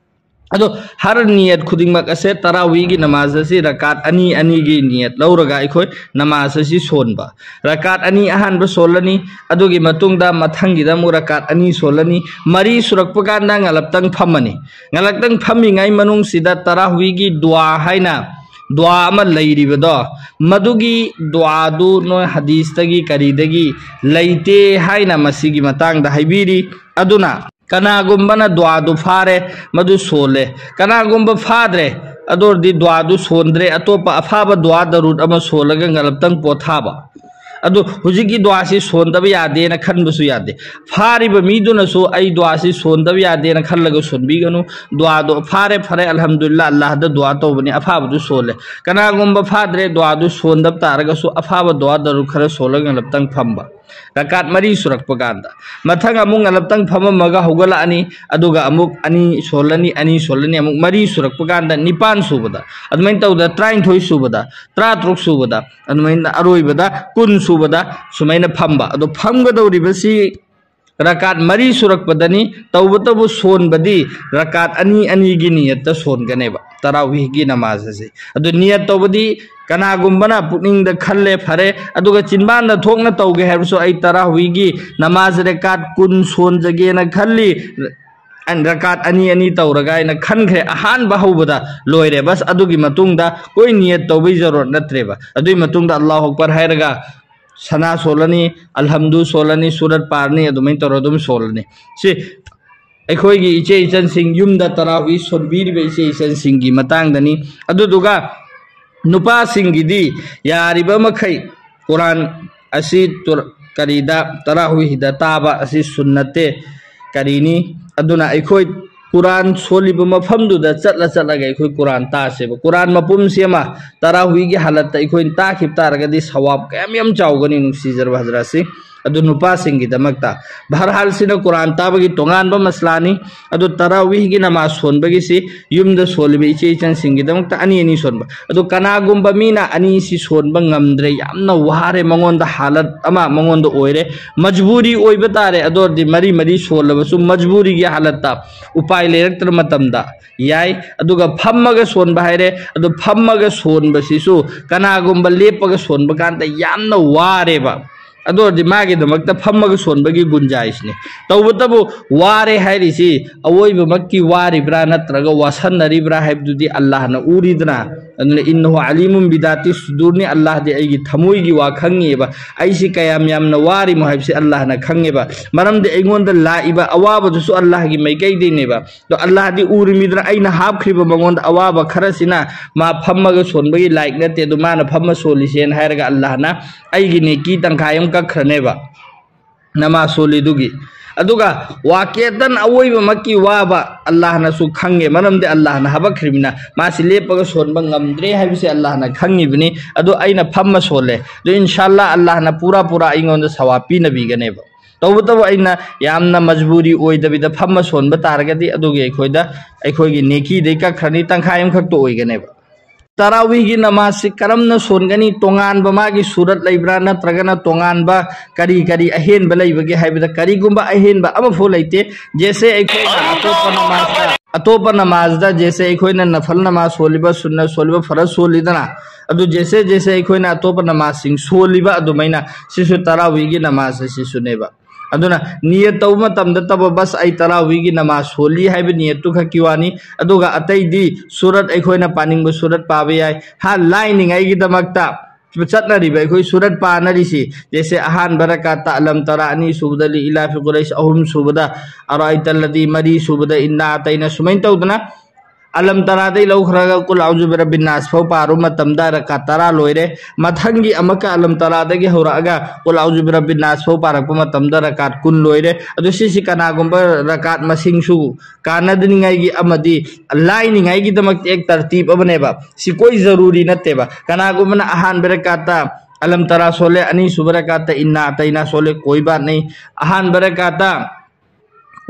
ꯑꯗꯣ ꯍꯔ ꯅꯤꯌꯠ ꯈꯨꯗꯤꯡꯃꯛ ꯑꯁꯦ ꯇꯔꯥꯋꯤꯒꯤ ꯅꯃꯥꯖ ꯑꯁꯤ ꯔꯀꯥꯠ ꯑꯅꯤ ꯑꯅꯤꯒꯤ ꯅꯤꯌꯠ ꯂꯧꯔꯒ ꯑꯩꯈꯣꯏ ꯅꯃꯥꯖ ꯑꯁꯤ ꯁꯣꯟꯕ꯫ ꯔꯀꯥꯠ ꯑꯅꯤ ꯑꯍꯥꯟꯕ ꯁꯣꯜꯂꯅꯤ, ꯑꯗꯨꯒꯤ ꯃꯇꯨꯡꯗ ꯃꯊꯪꯒꯤꯗ ꯑꯃꯨꯛ ꯔꯀꯥꯠ ꯑꯅꯤ ꯁꯣꯜꯂꯅꯤ, ꯃꯔꯤ ꯁꯨꯔꯛꯄ ꯀꯥꯟꯗ ꯉꯂꯞꯇꯪ ꯐꯝꯃꯅꯤ꯫ ꯉꯂꯞꯇꯪ ꯐꯝꯃꯤꯉꯩ ꯃꯅꯨꯡꯁꯤꯗ ꯇꯔꯥꯍꯨꯏꯒꯤ ꯗꯨꯋꯥ ꯍꯥꯏꯅ ꯗꯨꯋꯥ ꯑꯃ ꯂꯩꯔꯤꯕꯗꯣ, ꯃꯗꯨꯒꯤ ꯗꯨꯋꯥꯗꯨ ꯅꯣꯏ ꯍꯗꯤꯁꯇꯒꯤ ꯀꯔꯤꯗꯒꯤ ꯂꯩꯇꯦ ꯍꯥꯏꯅ ꯃꯁꯤꯒꯤ ꯃꯇꯥꯡꯗ ꯍꯥꯏꯕꯤꯔꯤ꯫ ꯑꯗꯨꯅ ꯀꯅꯥꯒꯨꯝꯕꯅ ꯗꯨꯋꯥꯗꯨ ꯐꯥꯔꯦ, ꯃꯗꯨ ꯁꯣꯜꯂꯦ꯫ ꯀꯅꯥꯒꯨꯝꯕ ꯐꯥꯗ꯭ꯔꯦ, ꯑꯗꯨ ꯑꯣꯏꯔꯗꯤ ꯗꯨꯋꯥꯗꯨ ꯁꯣꯟꯗ꯭ꯔꯦ, ꯑꯇꯣꯞꯄ ꯑꯐꯥꯕ ꯗꯨꯋꯥ ꯗꯔꯨꯗ ꯑꯃ ꯁꯣꯜꯂꯒ ꯉꯂꯞꯇꯪ ꯄꯣꯊꯥꯕ꯫ ꯑꯗꯨ ꯍꯧꯖꯤꯛꯀꯤ ꯗꯨꯋꯥꯁꯤ ꯁꯣꯟꯗꯕ ꯌꯥꯗꯦꯅ ꯈꯟꯕꯁꯨ ꯌꯥꯗꯦ꯫ ꯐꯥꯔꯤꯕ ꯃꯤꯗꯨꯅꯁꯨ "ꯑꯩ ꯗꯨꯋꯥꯁꯤ ꯁꯣꯟꯗꯕ ꯌꯥꯗꯦꯅ" ꯈꯜꯂꯒ ꯁꯣꯟꯕꯤꯒꯅꯨ꯫ ꯗꯨꯋꯥꯗꯣ ꯐꯥꯔꯦ, ꯐꯔꯦ, ꯑꯜꯍꯝꯗꯨꯂꯤꯜꯂꯥ, ꯑꯜꯂꯥꯍꯗ ꯗꯨꯋꯥ ꯇꯧꯕꯅꯤ, ꯑꯐꯥꯕꯗꯨ ꯁꯣꯜꯂꯦ꯫ ꯀꯅꯥꯒꯨꯝꯕ ꯐꯥꯗ꯭ꯔꯦ, ꯗꯨꯋꯥꯗꯨ ꯁꯣꯟꯗꯕ ꯇꯥꯔꯒꯁꯨ ꯑꯐꯥꯕ ꯗꯨꯋꯥ ꯗꯔꯨꯗ ꯈꯔ ꯁꯣꯜꯂꯒ ꯉꯂꯞꯇꯪ ꯐꯝꯕ꯫ ꯔꯀꯥꯠ ꯃꯔꯤ ꯁꯨꯔꯛꯄ ꯀꯥꯟꯗ꯫ ꯃꯊꯪ ꯑꯃꯨꯛ ꯉꯜꯂꯞꯇꯪ ꯐꯝꯃꯝꯃꯒ ꯍꯧꯒꯠꯂꯛꯑꯅꯤ, ꯑꯗꯨꯒ ꯑꯃꯨꯛ ꯑꯅꯤ ꯁꯣꯜꯂꯅꯤ, ꯑꯅꯤ ꯁꯣꯜꯂꯅꯤ, ꯑꯃꯨꯛ ꯃꯔꯤ ꯁꯨꯔꯛꯄ ꯀꯥꯟꯗ ꯅꯤꯄꯥꯟ ꯁꯨꯕꯗ, ꯑꯗꯨꯃꯥꯏꯅ ꯇꯧꯗꯅ ꯇꯔꯥꯅꯤꯊꯣꯏ ꯁꯨꯕꯗ, ꯇꯔꯥꯇꯔꯨꯛ ꯁꯨꯕꯗ, ꯑꯗꯨꯃꯥꯏꯅ ꯑꯔꯣꯏꯕꯗ ꯀꯨꯟ ꯁꯨꯕꯗ ꯁꯨꯃꯥꯏꯅ ꯐꯝꯕ꯫ ꯑꯗꯣ ꯐꯝꯒꯗꯧꯔꯤꯕꯁꯤ ꯔꯀꯥꯠ ꯃꯔꯤ ꯁꯨꯔꯛꯄꯗꯅꯤ꯫ ꯇꯧꯕꯇꯕꯨ ꯁꯣꯟꯕꯗꯤ ꯔꯀꯥꯠ ꯑꯅꯤ ꯑꯅꯤꯒꯤ ꯅꯤꯌꯠꯇ ꯁꯣꯟꯒꯅꯦꯕ ꯇꯔꯥꯋꯤꯍꯒꯤ ꯅꯃꯥꯖ ꯑꯁꯤ꯫ ꯑꯗꯨ ꯅꯤꯌꯠ ꯇꯧꯕꯗꯤ ꯀꯅꯥꯒꯨꯝꯕꯅ ꯄꯨꯛꯅꯤꯡꯗ ꯈꯜꯂꯦ, ꯐꯔꯦ, ꯑꯗꯨꯒ ꯆꯤꯟꯕꯥꯟꯗ ꯊꯣꯛꯅ ꯇꯧꯒꯦ ꯍꯥꯏꯔꯁꯨ, "ꯑꯩ ꯇꯔꯥꯋꯤꯒꯤ ꯅꯃꯥꯖ ꯔꯀꯥꯠ ꯀꯨꯟ ꯁꯣꯟꯖꯒꯦꯅ ꯈꯜꯂꯤ, ꯑꯟ-, ꯔꯀꯥꯠ ꯑꯅꯤ ꯑꯅꯤ ꯇꯧꯔꯒ" ꯍꯥꯏꯅ ꯈꯟꯈ꯭ꯔꯦ, ꯑꯍꯥꯟꯕ ꯍꯧꯕꯗ ꯂꯣꯏꯔꯦ, ꯕꯁ꯫ ꯑꯗꯨꯒꯤ ꯃꯇꯨꯡꯗ ꯀꯣꯏ ꯅꯤꯌꯠ ꯇꯧꯕꯩ ꯖꯔꯨꯔꯠ ꯅꯠꯇ꯭ꯔꯦꯕ꯫ ꯑꯗꯨꯒꯤ ꯃꯇꯨꯡꯗ ꯑꯜꯂꯥꯍꯨ ꯑꯛꯕꯔ ꯍꯥꯏꯔꯒ ꯁꯅꯥ ꯁꯣꯜꯂꯅꯤ, ꯑꯜꯍꯝꯗꯨ ꯁꯣꯜꯂꯅꯤ, ꯁꯨꯔꯠ ꯄꯥꯔꯅꯤ, ꯑꯗꯨꯃꯥꯏꯅ ꯇꯧꯔ ꯑꯗꯨꯝ ꯁꯣꯜꯂꯅꯤ꯫ ꯁꯤ ꯑꯩꯈꯣꯏꯒꯤ ꯏꯆꯦ ꯏꯆꯟꯁꯤꯡ, ꯌꯨꯝꯗ ꯇꯔꯥꯋꯤ ꯁꯣꯟꯕꯤꯔꯤꯕ ꯏꯆꯦ ꯏꯆꯟꯁꯤꯡꯒꯤ ꯃꯇꯥꯡꯗꯅꯤ꯫ ꯑꯗꯨꯗꯨꯒ ꯅꯨꯄꯥꯁꯤꯡꯒꯤꯗꯤ ꯌꯥꯔꯤꯕ ꯃꯈꯩ ꯀꯨꯔꯥꯟ ꯑꯁꯤ ꯇꯨꯔ-, ꯀꯔꯤꯗ, ꯇꯔꯥꯋꯤꯍꯤꯗ ꯇꯥꯕ ꯑꯁꯤ ꯁꯨꯟꯅꯠꯇꯦ, ꯀꯔꯤꯅꯤ꯫ ꯑꯗꯨꯅ ꯑꯩꯈꯣꯏ ꯀꯨꯔꯥꯟ ꯁꯣꯜꯂꯤꯕ ꯃꯐꯝꯗꯨꯗ ꯆꯠꯂ ꯆꯠꯂꯒ ꯑꯩꯈꯣꯏ ꯀꯨꯔꯥꯟ ꯇꯥꯁꯦꯕ꯫ ꯀꯨꯔꯥꯟ ꯃꯄꯨꯝꯁꯤ ꯑꯃ ꯇꯔꯥꯋꯤꯒꯤ ꯍꯥꯂꯠꯇ ꯑꯩꯈꯣꯏꯅ ꯇꯥꯈꯤꯕ ꯇꯥꯔꯒꯗꯤ ꯁꯋꯥꯕ ꯀꯌꯥꯝ ꯌꯥꯝ ꯆꯥꯎꯒꯅꯤ, ꯅꯨꯡꯁꯤꯖꯔꯕ ꯍꯖꯔꯠꯁꯤ꯫ ꯑꯗꯨ ꯅꯨꯄꯥꯁꯤꯡꯒꯤꯗꯃꯛꯇ꯫ ꯕꯍꯔꯍꯥꯜ, ꯁꯤꯅ ꯀꯨꯔꯥꯟ ꯇꯥꯕꯒꯤ ꯇꯣꯉꯥꯟꯕ ꯃꯁꯂꯥꯅꯤ꯫ ꯑꯗꯨ ꯇꯔꯥꯋꯤꯍꯒꯤ ꯅꯃꯥꯖ ꯁꯣꯟꯕꯒꯤꯁꯤ ꯌꯨꯝꯗ ꯁꯣꯜꯂꯤꯕ ꯏꯆꯦ ꯏꯆꯟꯁꯤꯡꯒꯤꯗꯃꯛꯇ ꯑꯅꯤ ꯑꯅꯤ ꯁꯣꯟꯕ꯫ ꯑꯗꯨ ꯀꯅꯥꯒꯨꯝꯕ ꯃꯤꯅ ꯑꯅꯤꯁꯤ ꯁꯣꯟꯕ ꯉꯝꯗ꯭ꯔꯦ, ꯌꯥꯝꯅ ꯋꯥꯔꯦ, ꯃꯉꯣꯟꯗ ꯍꯥꯂꯠ ꯑꯃ ꯃꯉꯣꯟꯗ ꯑꯣꯏꯔꯦ, ꯃꯖꯕꯨꯔꯤ ꯑꯣꯏꯕ ꯇꯥꯔꯦ꯫ ꯑꯗꯨ ꯑꯣꯏꯔꯗꯤ ꯃꯔꯤ ꯃꯔꯤ ꯁꯣꯜꯂꯕꯁꯨ ꯃꯖꯕꯨꯔꯤꯒꯤ ꯍꯥꯂꯠꯇ ꯎꯄꯥꯏ ꯂꯩꯔꯛꯇ꯭ꯔ ꯃꯇꯝꯗ ꯌꯥꯏ꯫ ꯑꯗꯨꯒ ꯐꯝꯃꯒ ꯁꯣꯟꯕ ꯍꯥꯏꯔꯦ꯫ ꯑꯗꯨ ꯐꯝꯃꯒ ꯁꯣꯟꯕꯁꯤꯁꯨ ꯀꯅꯥꯒꯨꯝꯕ ꯂꯦꯞꯄꯒ ꯁꯣꯟꯕ ꯀꯥꯟꯗ ꯌꯥꯝꯅ ꯋꯥꯔꯦꯕ꯫ ꯑꯗꯨ ꯑꯣꯏꯔꯗꯤ ꯃꯥꯒꯤꯗꯃꯛꯇ ꯐꯝꯃꯒ ꯁꯣꯟꯕꯒꯤ ꯒꯨꯟꯖꯥꯏꯁꯅꯤ꯫ ꯇꯧꯕꯇꯕꯨ ꯋꯥꯔꯦ ꯍꯥꯏꯔꯤꯁꯤ ꯑꯋꯣꯏꯕꯃꯛꯀꯤ ꯋꯥꯔꯤꯕ꯭ꯔꯥ ꯅꯠꯇ꯭ꯔꯒ ꯋꯥꯁꯟꯅꯔꯤꯕ꯭ꯔꯥ ꯍꯥꯏꯕꯗꯨꯗꯤ ꯑꯜꯂꯥꯍꯅ ꯎꯔꯤꯗꯅ꯫ ꯑꯗꯨꯅ "ꯏꯟꯅꯍꯨ ꯑꯂꯤꯃꯨꯟ ꯕꯤꯗꯥꯇꯤ ꯁꯨꯗꯨꯔꯅꯤ", ꯑꯜꯂꯥꯍꯗꯤ ꯑꯩꯒꯤ ꯊꯃꯣꯏꯒꯤ ꯋꯥ ꯈꯪꯉꯤꯑꯕ꯫ ꯑꯩꯁꯤ ꯀꯌꯥꯝ ꯌꯥꯝꯅ ꯋꯥꯔꯤꯃꯣ ꯍꯥꯏꯕꯁꯤ ꯑꯜꯂꯥꯍꯅ ꯈꯪꯉꯦꯕ꯫ ꯃꯔꯝꯗꯤ ꯑꯩꯉꯣꯟꯗ ꯂꯥꯛꯏꯕ ꯑꯋꯥꯕꯗꯨꯁꯨ ꯑꯜꯂꯥꯍꯒꯤ ꯃꯥꯏꯀꯩꯗꯩꯅꯦꯕ꯫ ꯑꯗꯣ ꯑꯜꯂꯥꯍꯗꯤ ꯎꯔꯤꯃꯤꯗꯅ ꯑꯩꯅ ꯍꯥꯞꯈ꯭ꯔꯤꯕ ꯃꯉꯣꯟꯗ ꯑꯋꯥꯕ ꯈꯔꯁꯤꯅ ꯃꯥ ꯐꯝꯃꯒ ꯁꯣꯟꯕꯒꯤ ꯂꯥꯏꯛ ꯅꯠꯇꯦ, ꯑꯗꯨ ꯃꯥꯅ ꯐꯝꯃ ꯁꯣꯜꯂꯤꯁꯦꯅ ꯍꯥꯏꯔꯒ ꯑꯜꯂꯥꯍꯅ ꯑꯩꯒꯤ ꯅꯦꯀꯤ ꯇꯪꯈꯥꯏ ꯑꯃ ꯀꯛꯈ꯭ꯔꯅꯦꯕ ꯅꯃꯥꯖ ꯁꯣꯜꯂꯤꯗꯨꯒꯤ꯫ ꯑꯗꯨꯒ ꯋꯥꯀꯦꯇꯟ ꯑꯋꯣꯏꯕꯃꯛꯀꯤ ꯋꯥꯕ ꯑꯜꯂꯥꯍꯅꯁꯨ ꯈꯪꯉꯦ, ꯃꯔꯝꯗꯤ ꯑꯜꯂꯥꯍꯅ ꯍꯥꯄꯛꯈ꯭ꯔꯤꯕꯅꯤꯅ꯫ ꯃꯥꯁꯤ ꯂꯦꯞꯄꯒ ꯁꯣꯟꯕ ꯉꯝꯗ꯭ꯔꯦ ꯍꯥꯏꯕꯁꯤ ꯑꯜꯂꯥꯍꯅ ꯈꯪꯉꯤꯕꯅꯤ꯫ ꯑꯗꯨ ꯑꯩꯅ ꯐꯝꯃ ꯁꯣꯜꯂꯦ, ꯑꯗꯨ ꯏꯟꯁꯥꯜꯂꯥ ꯑꯜꯂꯥꯍꯅ ꯄꯨꯔꯥ ꯄꯨꯔꯥ ꯑꯩꯉꯣꯟꯗ ꯁꯋꯥꯕ ꯄꯤꯅꯕꯤꯒꯅꯦꯕ꯫ ꯇꯧꯕꯇꯕꯨ ꯑꯩꯅ ꯌꯥꯝꯅ ꯃꯖꯕꯨꯔꯤ ꯑꯣꯏꯗꯕꯤꯗ ꯐꯝꯃ ꯁꯣꯟꯕ ꯇꯥꯔꯒꯗꯤ ꯑꯗꯨꯒꯤ ꯑꯩꯈꯣꯏꯗ, ꯑꯩꯈꯣꯏꯒꯤ ꯅꯦꯀꯤꯗꯩ ꯀꯛꯈ꯭ꯔꯅꯤ, ꯇꯪꯈꯥꯏ ꯑꯃꯈꯛꯇ ꯑꯣꯏꯒꯅꯦꯕ꯫ ꯇꯔꯥꯋꯤꯒꯤ ꯅꯃꯥꯖꯁꯤ ꯀꯔꯝꯅ ꯁꯣꯟꯒꯅꯤ? ꯇꯣꯉꯥꯟꯕ ꯃꯥꯒꯤ ꯁꯨꯔꯠ ꯂꯩꯕ꯭ꯔꯥ, ꯅꯠꯇ꯭ꯔꯒꯅ ꯇꯣꯉꯥꯟꯕ ꯀꯔꯤ ꯀꯔꯤ ꯑꯍꯦꯟꯕ ꯂꯩꯕꯒꯦ ꯍꯥꯏꯕꯗ, ꯀꯔꯤꯒꯨꯝꯕ ꯑꯍꯦꯟꯕ ꯑꯃꯐꯥꯎ ꯂꯩꯇꯦ꯫ ꯖꯦꯁꯦ ꯑꯩꯈꯣꯏꯅ ꯑꯇꯣꯞꯄ ꯅꯃꯥꯖꯇ, ꯑꯇꯣꯞꯄ ꯅꯃꯥꯖꯇ ꯖꯦꯁꯦ ꯑꯩꯈꯣꯏꯅ ꯅꯐꯜ ꯅꯃꯥꯖ ꯁꯣꯜꯂꯤꯕ, ꯁꯨꯟꯅ ꯁꯣꯜꯂꯤꯕ, ꯐꯔꯖ ꯁꯣꯜꯂꯤꯗꯅ, ꯑꯗꯨ ꯖꯦꯁꯦ ꯖꯦꯁꯦ ꯑꯩꯈꯣꯏꯅ ꯑꯇꯣꯞꯄ ꯅꯃꯥꯖꯁꯤꯡ ꯁꯣꯜꯂꯤꯕ ꯑꯗꯨꯃꯥꯏꯅ ꯁꯤꯁꯨ ꯇꯔꯥꯋꯤꯒꯤ ꯅꯃꯥꯖ ꯑꯁꯤꯁꯨꯅꯦꯕ꯫ ꯑꯗꯨꯅ ꯅꯤꯌꯠ ꯇꯧꯕ ꯃꯇꯝꯗ ꯇꯕ ꯕꯁ ꯑꯩ ꯇꯔꯥꯋꯤꯒꯤ ꯅꯃꯥꯖ ꯁꯣꯜꯂꯤ ꯍꯥꯏꯕ ꯅꯤꯌꯠꯇꯨ ꯈꯛꯀꯤ ꯋꯥꯅꯤ꯫ ꯑꯗꯨꯒ ꯑꯇꯩꯗꯤ ꯁꯨꯔꯠ, ꯑꯩꯈꯣꯏꯅ ꯄꯥꯅꯤꯡꯕ ꯁꯨꯔꯠ ꯄꯥꯕ ꯌꯥꯏ꯫ ꯍꯥ, ꯂꯥꯏꯅꯤꯡꯉꯥꯏꯒꯤꯗꯃꯛꯇ ꯆꯠꯅꯔꯤꯕ ꯑꯩꯈꯣꯏ ꯁꯨꯔꯠ ꯄꯥꯅꯔꯤꯁꯤ, ꯖꯦꯁꯦ ꯑꯍꯥꯟꯕ ꯔꯀꯥꯠꯇ ꯑꯂꯝ ꯇꯔꯥ, ꯑꯅꯤꯁꯨꯕꯗ ꯂꯤ ꯏꯂꯥꯐꯤ ꯀꯨꯔꯩꯁ, ꯑꯍꯨꯝꯁꯨꯕꯗ ꯑꯔꯥꯏꯇꯜꯂꯗꯤ, ꯃꯔꯤꯁꯨꯕꯗ ꯏꯟꯅꯥ ꯑꯇꯩꯅ, ꯁꯨꯃꯥꯏꯅ ꯇꯧꯗꯅ ꯑꯂꯝ ꯇꯔꯥꯗꯩ ꯂꯧꯈ꯭ꯔꯒ ꯀꯨꯜ ꯑꯎꯖꯨ ꯕꯤꯔꯕꯤꯟ ꯅꯥꯁ ꯐꯥꯎ ꯄꯥꯔꯨ ꯃꯇꯝꯗ ꯔꯀꯥꯠ ꯇꯔꯥ ꯂꯣꯏꯔꯦ꯫ ꯃꯊꯪꯒꯤ ꯑꯃꯨꯛꯀ ꯑꯂꯝ ꯇꯔꯥꯗꯒꯤ ꯍꯧꯔꯛꯑꯒ ꯀꯨꯜ ꯑꯎꯖꯨ ꯕꯤꯔꯕꯤꯟ ꯅꯥꯁ ꯐꯥꯎ ꯄꯥꯔꯛꯄ ꯃꯇꯝꯗ ꯔꯀꯥꯠ ꯀꯨꯟ ꯂꯣꯏꯔꯦ꯫ ꯑꯗꯨ ꯁꯤꯁꯤ ꯀꯅꯥꯒꯨꯝꯕ ꯔꯀꯥꯠ ꯃꯁꯤꯡꯁꯨ ꯀꯥꯟꯅꯗꯅꯤꯡꯉꯥꯏꯒꯤ ꯑꯃꯗꯤ ꯂꯥꯏꯅꯤꯡꯉꯥꯏꯒꯤꯗꯃꯛꯇ ꯑꯦꯛ ꯇꯔꯇꯤꯕ ꯑꯃꯅꯦꯕ꯫ ꯁꯤ ꯀꯣꯏ ꯖꯔꯨꯔꯤ ꯅꯠꯇꯦꯕ꯫ ꯀꯅꯥꯒꯨꯝꯕꯅ ꯑꯍꯥꯟꯕ ꯔꯀꯥꯠꯇ ꯑꯂꯝ ꯇꯔꯥ ꯁꯣꯜꯂꯦ, ꯑꯅꯤꯁꯨꯕ ꯔꯀꯥꯠꯇ ꯏꯟꯅꯥ ꯑꯇꯩꯅꯥ ꯁꯣꯜꯂꯦ, ꯀꯣꯏ ꯕꯥꯠ ꯅꯩ꯫ ꯑꯍꯥꯟꯕ ꯔꯀꯥꯠꯇ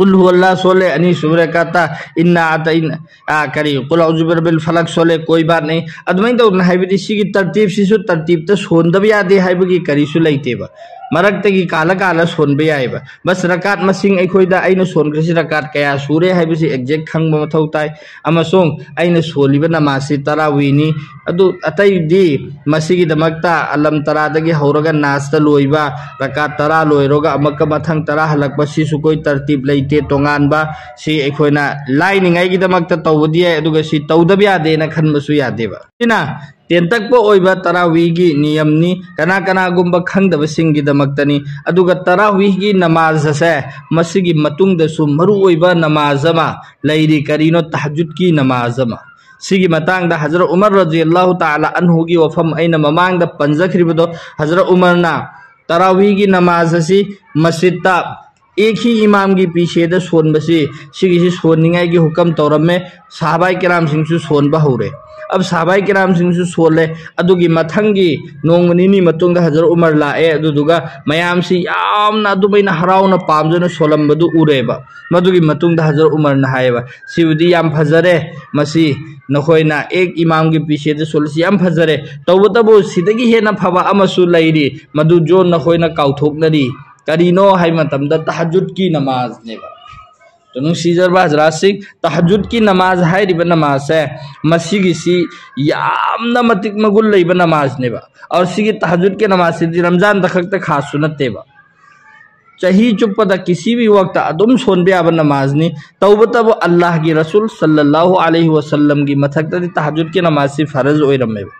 ꯀꯨꯜ ꯍꯨꯋꯜꯂꯥ ꯁꯣꯜꯂꯦ, ꯑꯅꯤꯁꯨꯕ ꯔꯀꯥꯠꯇ ꯏꯟꯅꯥ ꯑꯇꯩꯅꯥ, ꯑꯥ, ꯀꯔꯤ, ꯀꯨꯜ ꯑꯎꯖꯨ ꯕꯤꯔꯕꯤꯜ ꯐꯂꯛ ꯁꯣꯜꯂꯦ, ꯀꯣꯏ ꯕꯥꯠ ꯅꯩ꯫ ꯑꯗꯨꯃꯥꯏꯅ ꯇꯧꯗꯅ, ꯍꯥꯏꯕꯗꯤ ꯁꯤꯒꯤ ꯇꯔꯇꯤꯞꯁꯤꯁꯨ ꯇꯔꯇꯤꯞꯇ ꯁꯣꯟꯗꯕ ꯌꯥꯗꯦ ꯍꯥꯏꯕꯒꯤ ꯀꯔꯤꯁꯨ ꯂꯩꯇꯦꯕ꯫ ꯃꯔꯛꯇꯒꯤ ꯀꯥꯜꯂ ꯀꯥꯜꯂ ꯁꯣꯟꯕ ꯌꯥꯏꯑꯕ꯫ ꯕꯁ ꯔꯀꯥꯠ ꯃꯁꯤꯡ ꯑꯩꯈꯣꯏꯗ ꯑꯩꯅ ꯁꯣꯟꯈ꯭ꯔꯤꯁꯤ ꯔꯀꯥꯠ ꯀꯌꯥ ꯁꯨꯔꯦ ꯍꯥꯏꯕꯁꯤ ꯑꯦꯛꯖꯦꯛ ꯈꯪꯕ ꯃꯊꯧ ꯇꯥꯏ꯫ ꯑꯃꯁꯨꯡ ꯑꯩꯅ ꯁꯣꯜꯂꯤꯕ ꯅꯃꯥꯖꯁꯤ ꯇꯔꯥꯋꯤꯅꯤ꯫ ꯑꯗꯨ ꯑꯇꯩꯗꯤ ꯃꯁꯤꯒꯤꯗꯃꯛꯇ ꯑꯂꯝ ꯇꯔꯥꯗꯒꯤ ꯍꯧꯔꯒ ꯅꯥꯁꯇ ꯂꯣꯏꯕ, ꯔꯀꯥꯠ ꯇꯔꯥ ꯂꯣꯏꯔꯒ ꯑꯃꯨꯛꯀ ꯃꯊꯪ ꯇꯔꯥ ꯍꯜꯂꯛꯄ, ꯁꯤꯁꯨ ꯀꯣꯏ ꯇꯔꯇꯤꯞ ꯂꯩꯇꯦ꯫ ꯇꯣꯉꯥꯟꯕ ꯁꯤ ꯑꯩꯈꯣꯏꯅ ꯂꯥꯏꯅꯤꯡꯉꯥꯏꯒꯤꯗꯃꯛꯇ ꯇꯧꯕꯗꯤ ꯌꯥꯏ, ꯑꯗꯨꯒ ꯁꯤ ꯇꯧꯗꯕ ꯌꯥꯗꯦꯅ ꯈꯟꯕꯁꯨ ꯌꯥꯗꯦꯕ꯫ ꯁꯤꯅ ꯇꯦꯟꯇꯛꯄ ꯑꯣꯏꯕ ꯇꯔꯥꯋꯤꯒꯤ ꯅꯤꯌꯝꯅꯤ, ꯀꯅꯥ ꯀꯅꯥꯒꯨꯝꯕ ꯈꯪꯗꯕꯁꯤꯡꯒꯤꯗꯃꯛꯇꯅꯤ꯫ ꯑꯗꯨꯒ ꯇꯔꯥꯋꯤꯒꯤ ꯅꯃꯥꯖ ꯑꯁꯦ ꯃꯁꯤꯒꯤ ꯃꯇꯨꯡꯗꯁꯨ ꯃꯔꯨꯑꯣꯏꯕ ꯅꯃꯥꯖ ꯑꯃ ꯂꯩꯔꯤ꯫ ꯀꯔꯤꯅꯣ? ꯇꯍꯖꯨꯗꯀꯤ ꯅꯃꯥꯖ ꯑꯃ꯫ ꯁꯤꯒꯤ ꯃꯇꯥꯡꯗ ꯍꯖꯔꯠ ꯎꯃꯔ ꯔꯖꯤꯌꯜꯂꯥꯍꯨ ꯇꯥꯂꯥ ꯑꯟꯍꯨꯒꯤ ꯋꯥꯐꯝ ꯑꯩꯅ ꯃꯃꯥꯡꯗ ꯄꯟꯖꯈ꯭ꯔꯤꯕꯗꯣ, ꯍꯖꯔꯠ ꯎꯃꯔꯅ ꯇꯔꯥꯋꯤꯒꯤ ꯅꯃꯥꯖ ꯑꯁꯤ ꯃꯁꯖꯤꯠꯇ ꯑꯦꯛ ꯍꯤ ꯏꯃꯥꯝꯒꯤ ꯄꯤꯁꯦꯗ ꯁꯣꯟꯕꯁꯤ, ꯁꯤꯒꯤꯁꯤ ꯁꯣꯟꯅꯤꯡꯉꯥꯏꯒꯤ ꯍꯨꯀꯝ ꯇꯧꯔꯝꯃꯦ꯫ ꯁꯥꯍꯕꯥꯏ ꯀꯤꯔꯥꯝꯁꯤꯡꯁꯨ ꯁꯣꯟꯕ ꯍꯧꯔꯦ꯫ ꯑꯕ ꯁꯥꯍꯕꯥꯏ ꯀꯤꯔꯥꯝꯁꯤꯡꯁꯨ ꯁꯣꯜꯂꯦ꯫ ꯑꯗꯨꯒꯤ ꯃꯊꯪꯒꯤ ꯅꯣꯡꯃ ꯅꯤꯅꯤ ꯃꯇꯨꯡꯗ ꯍꯖꯔꯠ ꯎꯃꯔ ꯂꯥꯛꯑꯦ꯫ ꯑꯗꯨꯗꯨꯒ ꯃꯌꯥꯝꯁꯤ ꯌꯥꯝꯅ ꯑꯗꯨꯃꯥꯏꯅ ꯍꯔꯥꯎꯅ ꯄꯥꯝꯖꯅ ꯁꯣꯜꯂꯝꯕꯗꯨ ꯎꯔꯦꯕ꯫ ꯃꯗꯨꯒꯤ ꯃꯇꯨꯡꯗ ꯍꯖꯔꯠ ꯎꯃꯔꯅ ꯍꯥꯏꯌꯦꯕ, "ꯁꯤꯕꯨꯗꯤ ꯌꯥꯝ ꯐꯖꯔꯦ, ꯃꯁꯤ ꯅꯈꯣꯏꯅ ꯑꯦꯛ ꯏꯃꯥꯝꯒꯤ ꯄꯤꯁꯦꯗ ꯁꯣꯜꯂꯤꯁꯤ ꯌꯥꯝ ꯐꯖꯔꯦ꯫ ꯇꯧꯕꯇꯕꯨ ꯁꯤꯗꯒꯤ ꯍꯦꯟꯅ ꯐꯕ ꯑꯃꯁꯨ ꯂꯩꯔꯤ, ꯃꯗꯨ ꯖꯣꯟ ꯅꯈꯣꯏꯅ ꯀꯥꯎꯊꯣꯛꯅꯔꯤ꯫ ꯀꯔꯤꯅꯣ ꯍꯥꯏꯕ ꯃꯇꯝꯗ ꯇꯍꯖꯨꯗꯀꯤ ꯅꯃꯥꯖꯅꯦꯕ"꯫ ꯅꯨꯡꯁꯤꯖꯔꯕ ꯍꯖꯔꯥꯠꯁꯤꯡ, ꯇꯍꯖꯨꯗꯀꯤ ꯅꯃꯥꯖ ꯍꯥꯏꯔꯤꯕ ꯅꯃꯥꯖꯁꯦ, ꯃꯁꯤꯒꯤꯁꯤ ꯌꯥꯝꯅ ꯃꯇꯤꯛ ꯃꯒꯨꯟ ꯂꯩꯕ ꯅꯃꯥꯖꯅꯦꯕ꯫ ꯑꯗꯨ ꯁꯤꯒꯤ ꯇꯍꯖꯨꯗꯀꯤ ꯅꯃꯥꯖꯁꯤꯗꯤ ꯔꯝꯖꯥꯟꯗ ꯈꯛꯇ ꯈꯥꯁꯁꯨ ꯅꯠꯇꯦꯕ, ꯆꯍꯤ ꯆꯨꯞꯄꯗ ꯀꯤꯁꯤ ꯚꯤ ꯋꯛꯇ ꯑꯗꯨꯝ ꯁꯣꯟꯕ ꯌꯥꯕ ꯅꯃꯥꯖꯅꯤ꯫ ꯇꯧꯕꯇꯕꯨ ꯑꯜꯂꯥꯍꯒꯤ ꯔꯁꯨꯜ ꯁꯜꯂꯜꯂꯥꯍꯨ ꯑꯂꯩꯍꯤ ꯋꯁꯜꯂꯝꯒꯤ ꯃꯊꯛꯇꯗꯤ ꯇꯍꯖꯨꯗꯀꯤ ꯅꯃꯥꯖꯁꯤ ꯐꯔꯖ ꯑꯣꯏꯔꯝꯃꯦꯕ꯫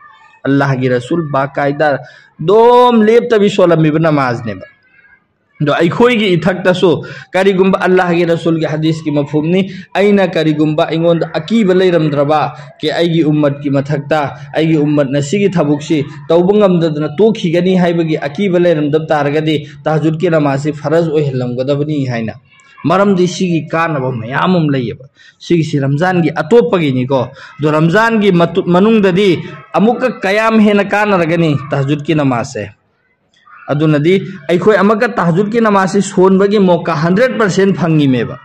ꯑꯜꯂꯥꯍꯒꯤ ꯔꯁꯨꯜ ꯕꯥꯀꯥꯏꯗ ꯑꯗꯨꯝ ꯂꯦꯞꯇꯕꯤ ꯁꯣꯜꯂꯝꯃꯤꯕ ꯅꯃꯥꯖꯅꯦꯕ꯫ ꯑꯗꯣ ꯑꯩꯈꯣꯏꯒꯤ ꯏꯊꯛꯇꯁꯨ ꯀꯔꯤꯒꯨꯝꯕ ꯑꯜꯂꯥꯍꯒꯤ ꯔꯁꯨꯜꯒꯤ ꯍꯗꯤꯁꯀꯤ ꯃꯐꯍꯨꯝꯅꯤ, ꯑꯩꯅ ꯀꯔꯤꯒꯨꯝꯕ ꯑꯩꯉꯣꯟꯗ ꯑꯀꯤꯕ ꯂꯩꯔꯝꯗ꯭ꯔꯕ ꯀꯦ ꯑꯩꯒꯤ ꯎꯝꯃꯠꯀꯤ ꯃꯊꯛꯇ, ꯑꯩꯒꯤ ꯎꯝꯃꯠꯅ ꯁꯤꯒꯤ ꯊꯕꯛꯁꯤ ꯇꯧꯕ ꯉꯝꯗꯗꯅ ꯇꯣꯛꯈꯤꯒꯅꯤ ꯍꯥꯏꯕꯒꯤ ꯑꯀꯤꯕ ꯂꯩꯔꯝꯗꯕ ꯇꯥꯔꯒꯗꯤ ꯇꯍꯖꯨꯗꯀꯤ ꯅꯃꯥꯖꯁꯤ ꯐꯔꯖ ꯑꯣꯏꯍꯜꯂꯝꯒꯗꯕꯅꯤ ꯍꯥꯏꯅ꯫ ꯃꯔꯝꯗꯤ ꯁꯤꯒꯤ ꯀꯥꯟꯅꯕ ꯃꯌꯥꯝ ꯑꯃ ꯂꯩꯌꯦꯕ꯫ ꯁꯤꯒꯤꯁꯤ ꯔꯝꯖꯥꯟꯒꯤ ꯑꯇꯣꯞꯄꯒꯤꯅꯤꯀꯣ꯫ ꯑꯗꯣ ꯔꯝꯖꯥꯟꯒꯤ ꯃꯇꯨ-, ꯃꯅꯨꯡꯗꯗꯤ ꯑꯃꯨꯛꯀ ꯀꯌꯥꯝ ꯍꯦꯟꯅ ꯀꯥꯟꯅꯔꯒꯅꯤ ꯇꯍꯖꯨꯗꯀꯤ ꯅꯃꯥꯖꯁꯦ? ꯑꯗꯨꯅꯗꯤ ꯑꯩꯈꯣꯏ ꯑꯃꯨꯛꯀ ꯇꯍꯖꯨꯗꯀꯤ ꯅꯃꯥꯖꯁꯤ ꯁꯣꯟꯕꯒꯤ ꯃꯣꯀꯥ ꯍꯟꯗ꯭ꯔꯦꯠ ꯄꯥꯔꯁꯦꯟ ꯐꯪꯉꯤꯃꯦꯕ꯫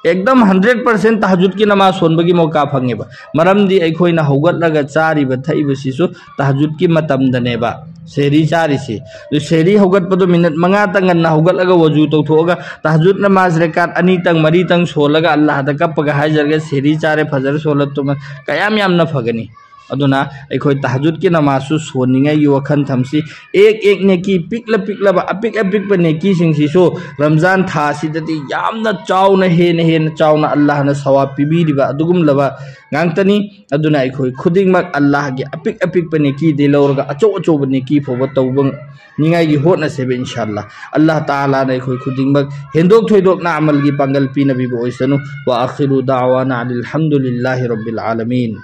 ꯑꯦꯛꯗꯝ ꯍꯟꯗ꯭ꯔꯦꯠ ꯄꯥꯔꯁꯦꯟ ꯇꯍꯖꯨꯗꯀꯤ ꯅꯃꯥꯖ ꯁꯣꯟꯕꯒꯤ ꯃꯣꯀꯥ ꯐꯪꯉꯦꯕ꯫ ꯃꯔꯝꯗꯤ ꯑꯩꯈꯣꯏꯅ ꯍꯧꯒꯠꯂꯒ ꯆꯥꯔꯤꯕ ꯊꯛꯏꯕꯁꯤꯁꯨ ꯇꯍꯖꯨꯗꯀꯤ ꯃꯇꯝꯗꯅꯦꯕ ꯁꯦꯍꯔꯤ ꯆꯥꯔꯤꯁꯤ꯫ ꯑꯗꯨ ꯁꯦꯍꯔꯤ ꯍꯧꯒꯠꯄꯗꯣ ꯃꯤꯅꯠ ꯃꯉꯥꯇꯪ ꯉꯟꯅ ꯍꯧꯒꯠꯂꯒ ꯋꯖꯨ ꯇꯧꯊꯣꯛꯑꯒ ꯇꯍꯖꯨꯗ ꯅꯃꯥꯖ ꯔꯀꯥꯠ ꯑꯅꯤꯇꯪ ꯃꯔꯤꯇꯪ ꯁꯣꯜꯂꯒ ꯑꯜꯂꯥꯍꯗ ꯀꯞꯄꯒ ꯍꯥꯏꯖꯔꯒ ꯁꯦꯍꯔꯤ ꯆꯥꯔꯦ, ꯐꯖꯔ ꯁꯣꯜꯂ ꯇꯨꯝꯃ ꯀꯌꯥꯝ ꯌꯥꯝꯅ ꯐꯒꯅꯤ꯫ ꯑꯗꯨꯅ ꯑꯩꯈꯣꯏ ꯇꯍꯖꯨꯗꯀꯤ ꯅꯃꯥꯖꯁꯨ ꯁꯣꯟꯅꯤꯡꯉꯥꯏꯒꯤ ꯋꯥꯈꯜ ꯊꯝꯁꯤ꯫ ꯑꯦꯛ ꯑꯦꯛ ꯅꯦꯀꯤ, ꯄꯤꯛꯂ ꯄꯤꯛꯂꯕ ꯑꯄꯤꯛ ꯑꯄꯤꯛꯄ ꯅꯦꯀꯤꯁꯤꯡꯁꯤꯁꯨ ꯔꯝꯖꯥꯟ ꯊꯥ ꯑꯁꯤꯗꯗꯤ ꯌꯥꯝꯅ ꯆꯥꯎꯅ, ꯍꯦꯟꯅ ꯍꯦꯟꯅ ꯆꯥꯎꯅ ꯑꯜꯂꯥꯍꯅ ꯁꯋꯥꯕ ꯄꯤꯕꯤꯔꯤꯕ ꯑꯗꯨꯒꯨꯝꯂꯕ ꯉꯥꯛꯇꯅꯤ꯫ ꯑꯗꯨꯅ ꯑꯩꯈꯣꯏ ꯈꯨꯗꯤꯡꯃꯛ ꯑꯜꯂꯥꯍꯒꯤ ꯑꯄꯤꯛ ꯑꯄꯤꯛꯄ ꯅꯦꯀꯤꯗꯤ ꯂꯧꯔꯒ ꯑꯆꯧ ꯑꯆꯧꯕ ꯅꯦꯀꯤ ꯐꯥꯎꯕ ꯇꯧꯕ ꯅꯤꯡꯉꯥꯏꯒꯤ ꯍꯣꯠꯅꯁꯦꯕ ꯏꯟꯁꯥ ꯑꯜꯂꯥꯍ꯫ ꯑꯜꯂꯥꯍ ꯇꯥꯂꯥꯅ ꯑꯩꯈꯣꯏ ꯈꯨꯗꯤꯡꯃꯛ ꯍꯦꯟꯗꯣꯛ ꯊꯣꯏꯗꯣꯛꯅ ꯑꯃꯜꯒꯤ ꯄꯥꯡꯒꯜ ꯄꯤꯅꯕꯤꯕ ꯑꯣꯏꯁꯅꯨ꯫ ꯋꯥ ꯑꯈꯤꯔꯨ ꯗꯥꯋꯥꯅ ꯑꯅꯤꯜ ꯍꯝꯗꯨꯂꯤꯜꯂꯥꯍꯤ ꯔꯕꯤꯜ ꯑꯥꯂꯃꯤꯟ꯫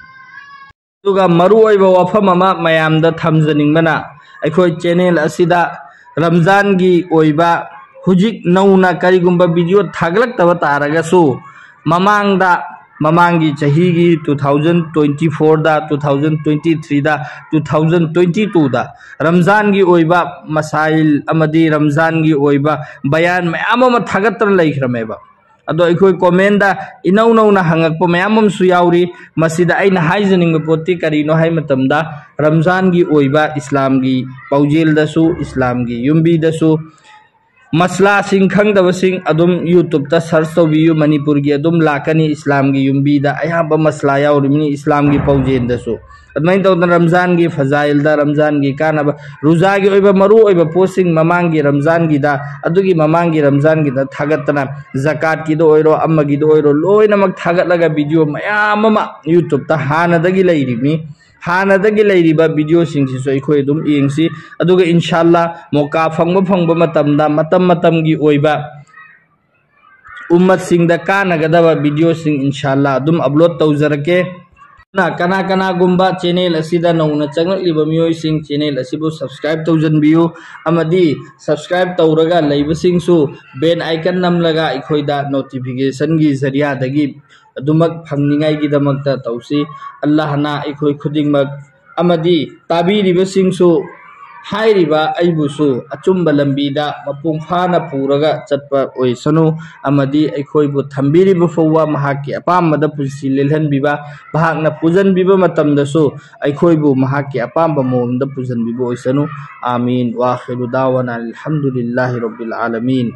ꯑꯗꯨꯒ ꯃꯔꯨꯑꯣꯏꯕ ꯋꯥꯐꯝ ꯑꯃ ꯃꯌꯥꯝꯗ ꯊꯝꯖꯅꯤꯡꯕꯅ, ꯑꯩꯈꯣꯏ ꯆꯦꯅꯦꯜ ꯑꯁꯤꯗ ꯔꯝꯖꯥꯟꯒꯤ ꯑꯣꯏꯕ ꯍꯧꯖꯤꯛ ꯅꯧꯅ ꯀꯔꯤꯒꯨꯝꯕ ꯚꯤꯗꯤꯑꯣ ꯊꯥꯒꯠꯂꯛꯇꯕ ꯇꯥꯔꯒꯁꯨ, ꯃꯃꯥꯡꯗ, ꯃꯃꯥꯡꯒꯤ ꯆꯍꯤꯒꯤ two thousand twenty fourꯗ, two thousand twenty threeꯗ, two thousand twenty twoꯗ ꯔꯝꯖꯥꯟꯒꯤ ꯑꯣꯏꯕ ꯃꯁꯥꯏꯜ ꯑꯃꯗꯤ ꯔꯝꯖꯥꯟꯒꯤ ꯑꯣꯏꯕ ꯕꯌꯥꯟ ꯃꯌꯥꯝ ꯑꯃ ꯊꯥꯒꯠꯇꯅ ꯂꯩꯈ꯭ꯔꯃꯦꯕ꯫ ꯑꯗꯣ ꯑꯩꯈꯣꯏ ꯀꯣꯃꯦꯟꯗ ꯏꯅꯧ ꯅꯧꯅ ꯍꯪꯉꯛꯄ ꯃꯌꯥꯝ ꯑꯃꯁꯨ ꯌꯥꯎꯔꯤ꯫ ꯃꯁꯤꯗ ꯑꯩꯅ ꯍꯥꯏꯖꯅꯤꯡꯕ ꯄꯣꯠꯇꯤ ꯀꯔꯤꯅꯣ ꯍꯥꯏ ꯃꯇꯝꯗ, ꯔꯝꯖꯥꯟꯒꯤ ꯑꯣꯏꯕ ꯏꯁꯂꯥꯝꯒꯤ ꯄꯥꯎꯖꯦꯜꯗꯁꯨ, ꯏꯁꯂꯥꯝꯒꯤ ꯌꯨꯝꯕꯤꯗꯁꯨ ꯃꯁꯂꯥꯁꯤꯡ ꯈꯪꯗꯕꯁꯤꯡ ꯑꯗꯨꯝ YouTubeꯇ search ꯇꯧꯕꯤꯌꯨ꯫ ꯃꯅꯤꯄꯨꯔꯒꯤ ꯑꯗꯨꯝ ꯂꯥꯛꯀꯅꯤ, ꯏꯁꯂꯥꯝꯒꯤ ꯌꯨꯝꯕꯤꯗ ꯑꯌꯥꯝꯕ ꯃꯁꯂꯥ ꯌꯥꯎꯔꯤꯕꯅꯤ, ꯏꯁꯂꯥꯝꯒꯤ ꯄꯥꯎꯖꯦꯜꯗꯁꯨ꯫ ꯑꯗꯨꯃꯥꯏꯅ ꯇꯧꯗꯅ ꯔꯝꯖꯥꯟꯒꯤ ꯐꯖꯥꯏꯜꯗ, ꯔꯝꯖꯥꯟꯒꯤ ꯀꯥꯟꯅꯕ, ꯔꯨꯖꯥꯒꯤ ꯑꯣꯏꯕ ꯃꯔꯨ ꯑꯣꯏꯕ ꯄꯣꯠꯁꯤꯡ ꯃꯃꯥꯡꯒꯤ ꯔꯝꯖꯥꯟꯒꯤꯗ, ꯑꯗꯨꯒꯤ ꯃꯃꯥꯡꯒꯤ ꯔꯝꯖꯥꯟꯒꯤꯗ ꯊꯥꯒꯠꯇꯅ, ꯖꯀꯥꯠꯀꯤꯗ ꯑꯣꯏꯔꯣ, ꯑꯃꯒꯤꯗ ꯑꯣꯏꯔꯣ, ꯂꯣꯏꯅꯃꯛ ꯊꯥꯒꯠꯂꯒ ꯚꯤꯗꯤꯑꯣ ꯃꯌꯥꯝ ꯑꯃ YouTubeꯇ ꯍꯥꯟꯅꯗꯒꯤ ꯂꯩꯔꯤꯕꯅꯤ꯫ ꯍꯥꯟꯅꯗꯒꯤ ꯂꯩꯔꯤꯕ ꯚꯤꯗꯤꯑꯣꯁꯤꯡꯁꯤꯁꯨ ꯑꯩꯈꯣꯏ ꯑꯗꯨꯝ ꯌꯦꯡꯁꯤ꯫ ꯑꯗꯨꯒ ꯏꯟꯁꯥꯜꯂꯥ ꯃꯣꯀꯥ ꯐꯪꯕ ꯐꯪꯕ ꯃꯇꯝꯗ ꯃꯇꯝ ꯃꯇꯝꯒꯤ ꯑꯣꯏꯕ ꯎꯝꯃꯠꯁꯤꯡꯗ ꯀꯥꯟꯅꯒꯗꯕ ꯚꯤꯗꯤꯑꯣꯁꯤꯡ ꯏꯟꯁꯥꯜꯂꯥ ꯑꯗꯨꯝ ꯑꯞꯂꯣꯗ ꯇꯧꯖꯔꯛꯀꯦ꯫ ꯑꯗꯨꯅ ꯀꯅꯥ ꯀꯅꯥꯒꯨꯝꯕ ꯆꯦꯅꯦꯜ ꯑꯁꯤꯗ ꯅꯧꯅ ꯆꯪꯂꯛꯂꯤꯕ ꯃꯤꯑꯣꯏꯁꯤꯡ, ꯆꯦꯅꯦꯜ ꯑꯁꯤꯕꯨ subscribe ꯇꯧꯖꯟꯕꯤꯌꯨ, ꯑꯃꯗꯤ subscribe ꯇꯧꯔꯒ ꯂꯩꯕꯁꯤꯡꯁꯨ bell icon ꯅꯝꯂꯒ ꯑꯩꯈꯣꯏꯗ notificationꯒꯤ ꯖꯔꯤꯌꯥꯗꯒꯤ ꯑꯗꯨꯃꯛ ꯐꯪꯅꯤꯡꯉꯥꯏꯒꯤꯗꯃꯛꯇ ꯇꯧꯁꯤ꯫ ꯑꯜꯂꯥꯍꯅ ꯑꯩꯈꯣꯏ ꯈꯨꯗꯤꯡꯃꯛ ꯑꯃꯗꯤ ꯇꯥꯕꯤꯔꯤꯕꯁꯤꯡꯁꯨ ꯍꯥꯏꯔꯤꯕ ꯑꯩꯕꯨꯁꯨ ꯑꯆꯨꯝꯕ ꯂꯝꯕꯤꯗ ꯃꯄꯨꯡ ꯐꯥꯅ ꯄꯨꯔꯒ ꯆꯠꯄ ꯑꯣꯏꯁꯅꯨ, ꯑꯃꯗꯤ ꯑꯩꯈꯣꯏꯕꯨ ꯊꯝꯕꯤꯔꯤꯕ ꯐꯥꯎꯕ ꯃꯍꯥꯛꯀꯤ ꯑꯄꯥꯝꯕꯗ ꯄꯨꯟꯁꯤ ꯂꯦꯜꯍꯟꯕꯤꯕ, ꯃꯍꯥꯛꯅ ꯄꯨꯖꯟꯕꯤꯕ ꯃꯇꯝꯗꯁꯨ ꯑꯩꯈꯣꯏꯕꯨ ꯃꯍꯥꯛꯀꯤ ꯑꯄꯥꯝꯕ ꯃꯑꯣꯡꯗ ꯄꯨꯖꯟꯕꯤꯕ ꯑꯣꯏꯁꯅꯨ꯫ ꯑꯥꯃꯤꯟ꯫ ꯋꯥꯈꯤꯔꯨ ꯗꯥꯋꯥꯅ ꯑꯜꯍꯝꯗꯨꯂꯤꯜꯂꯥꯍꯤ ꯔꯕꯤꯜ ꯑꯥꯂꯃꯤꯟ꯫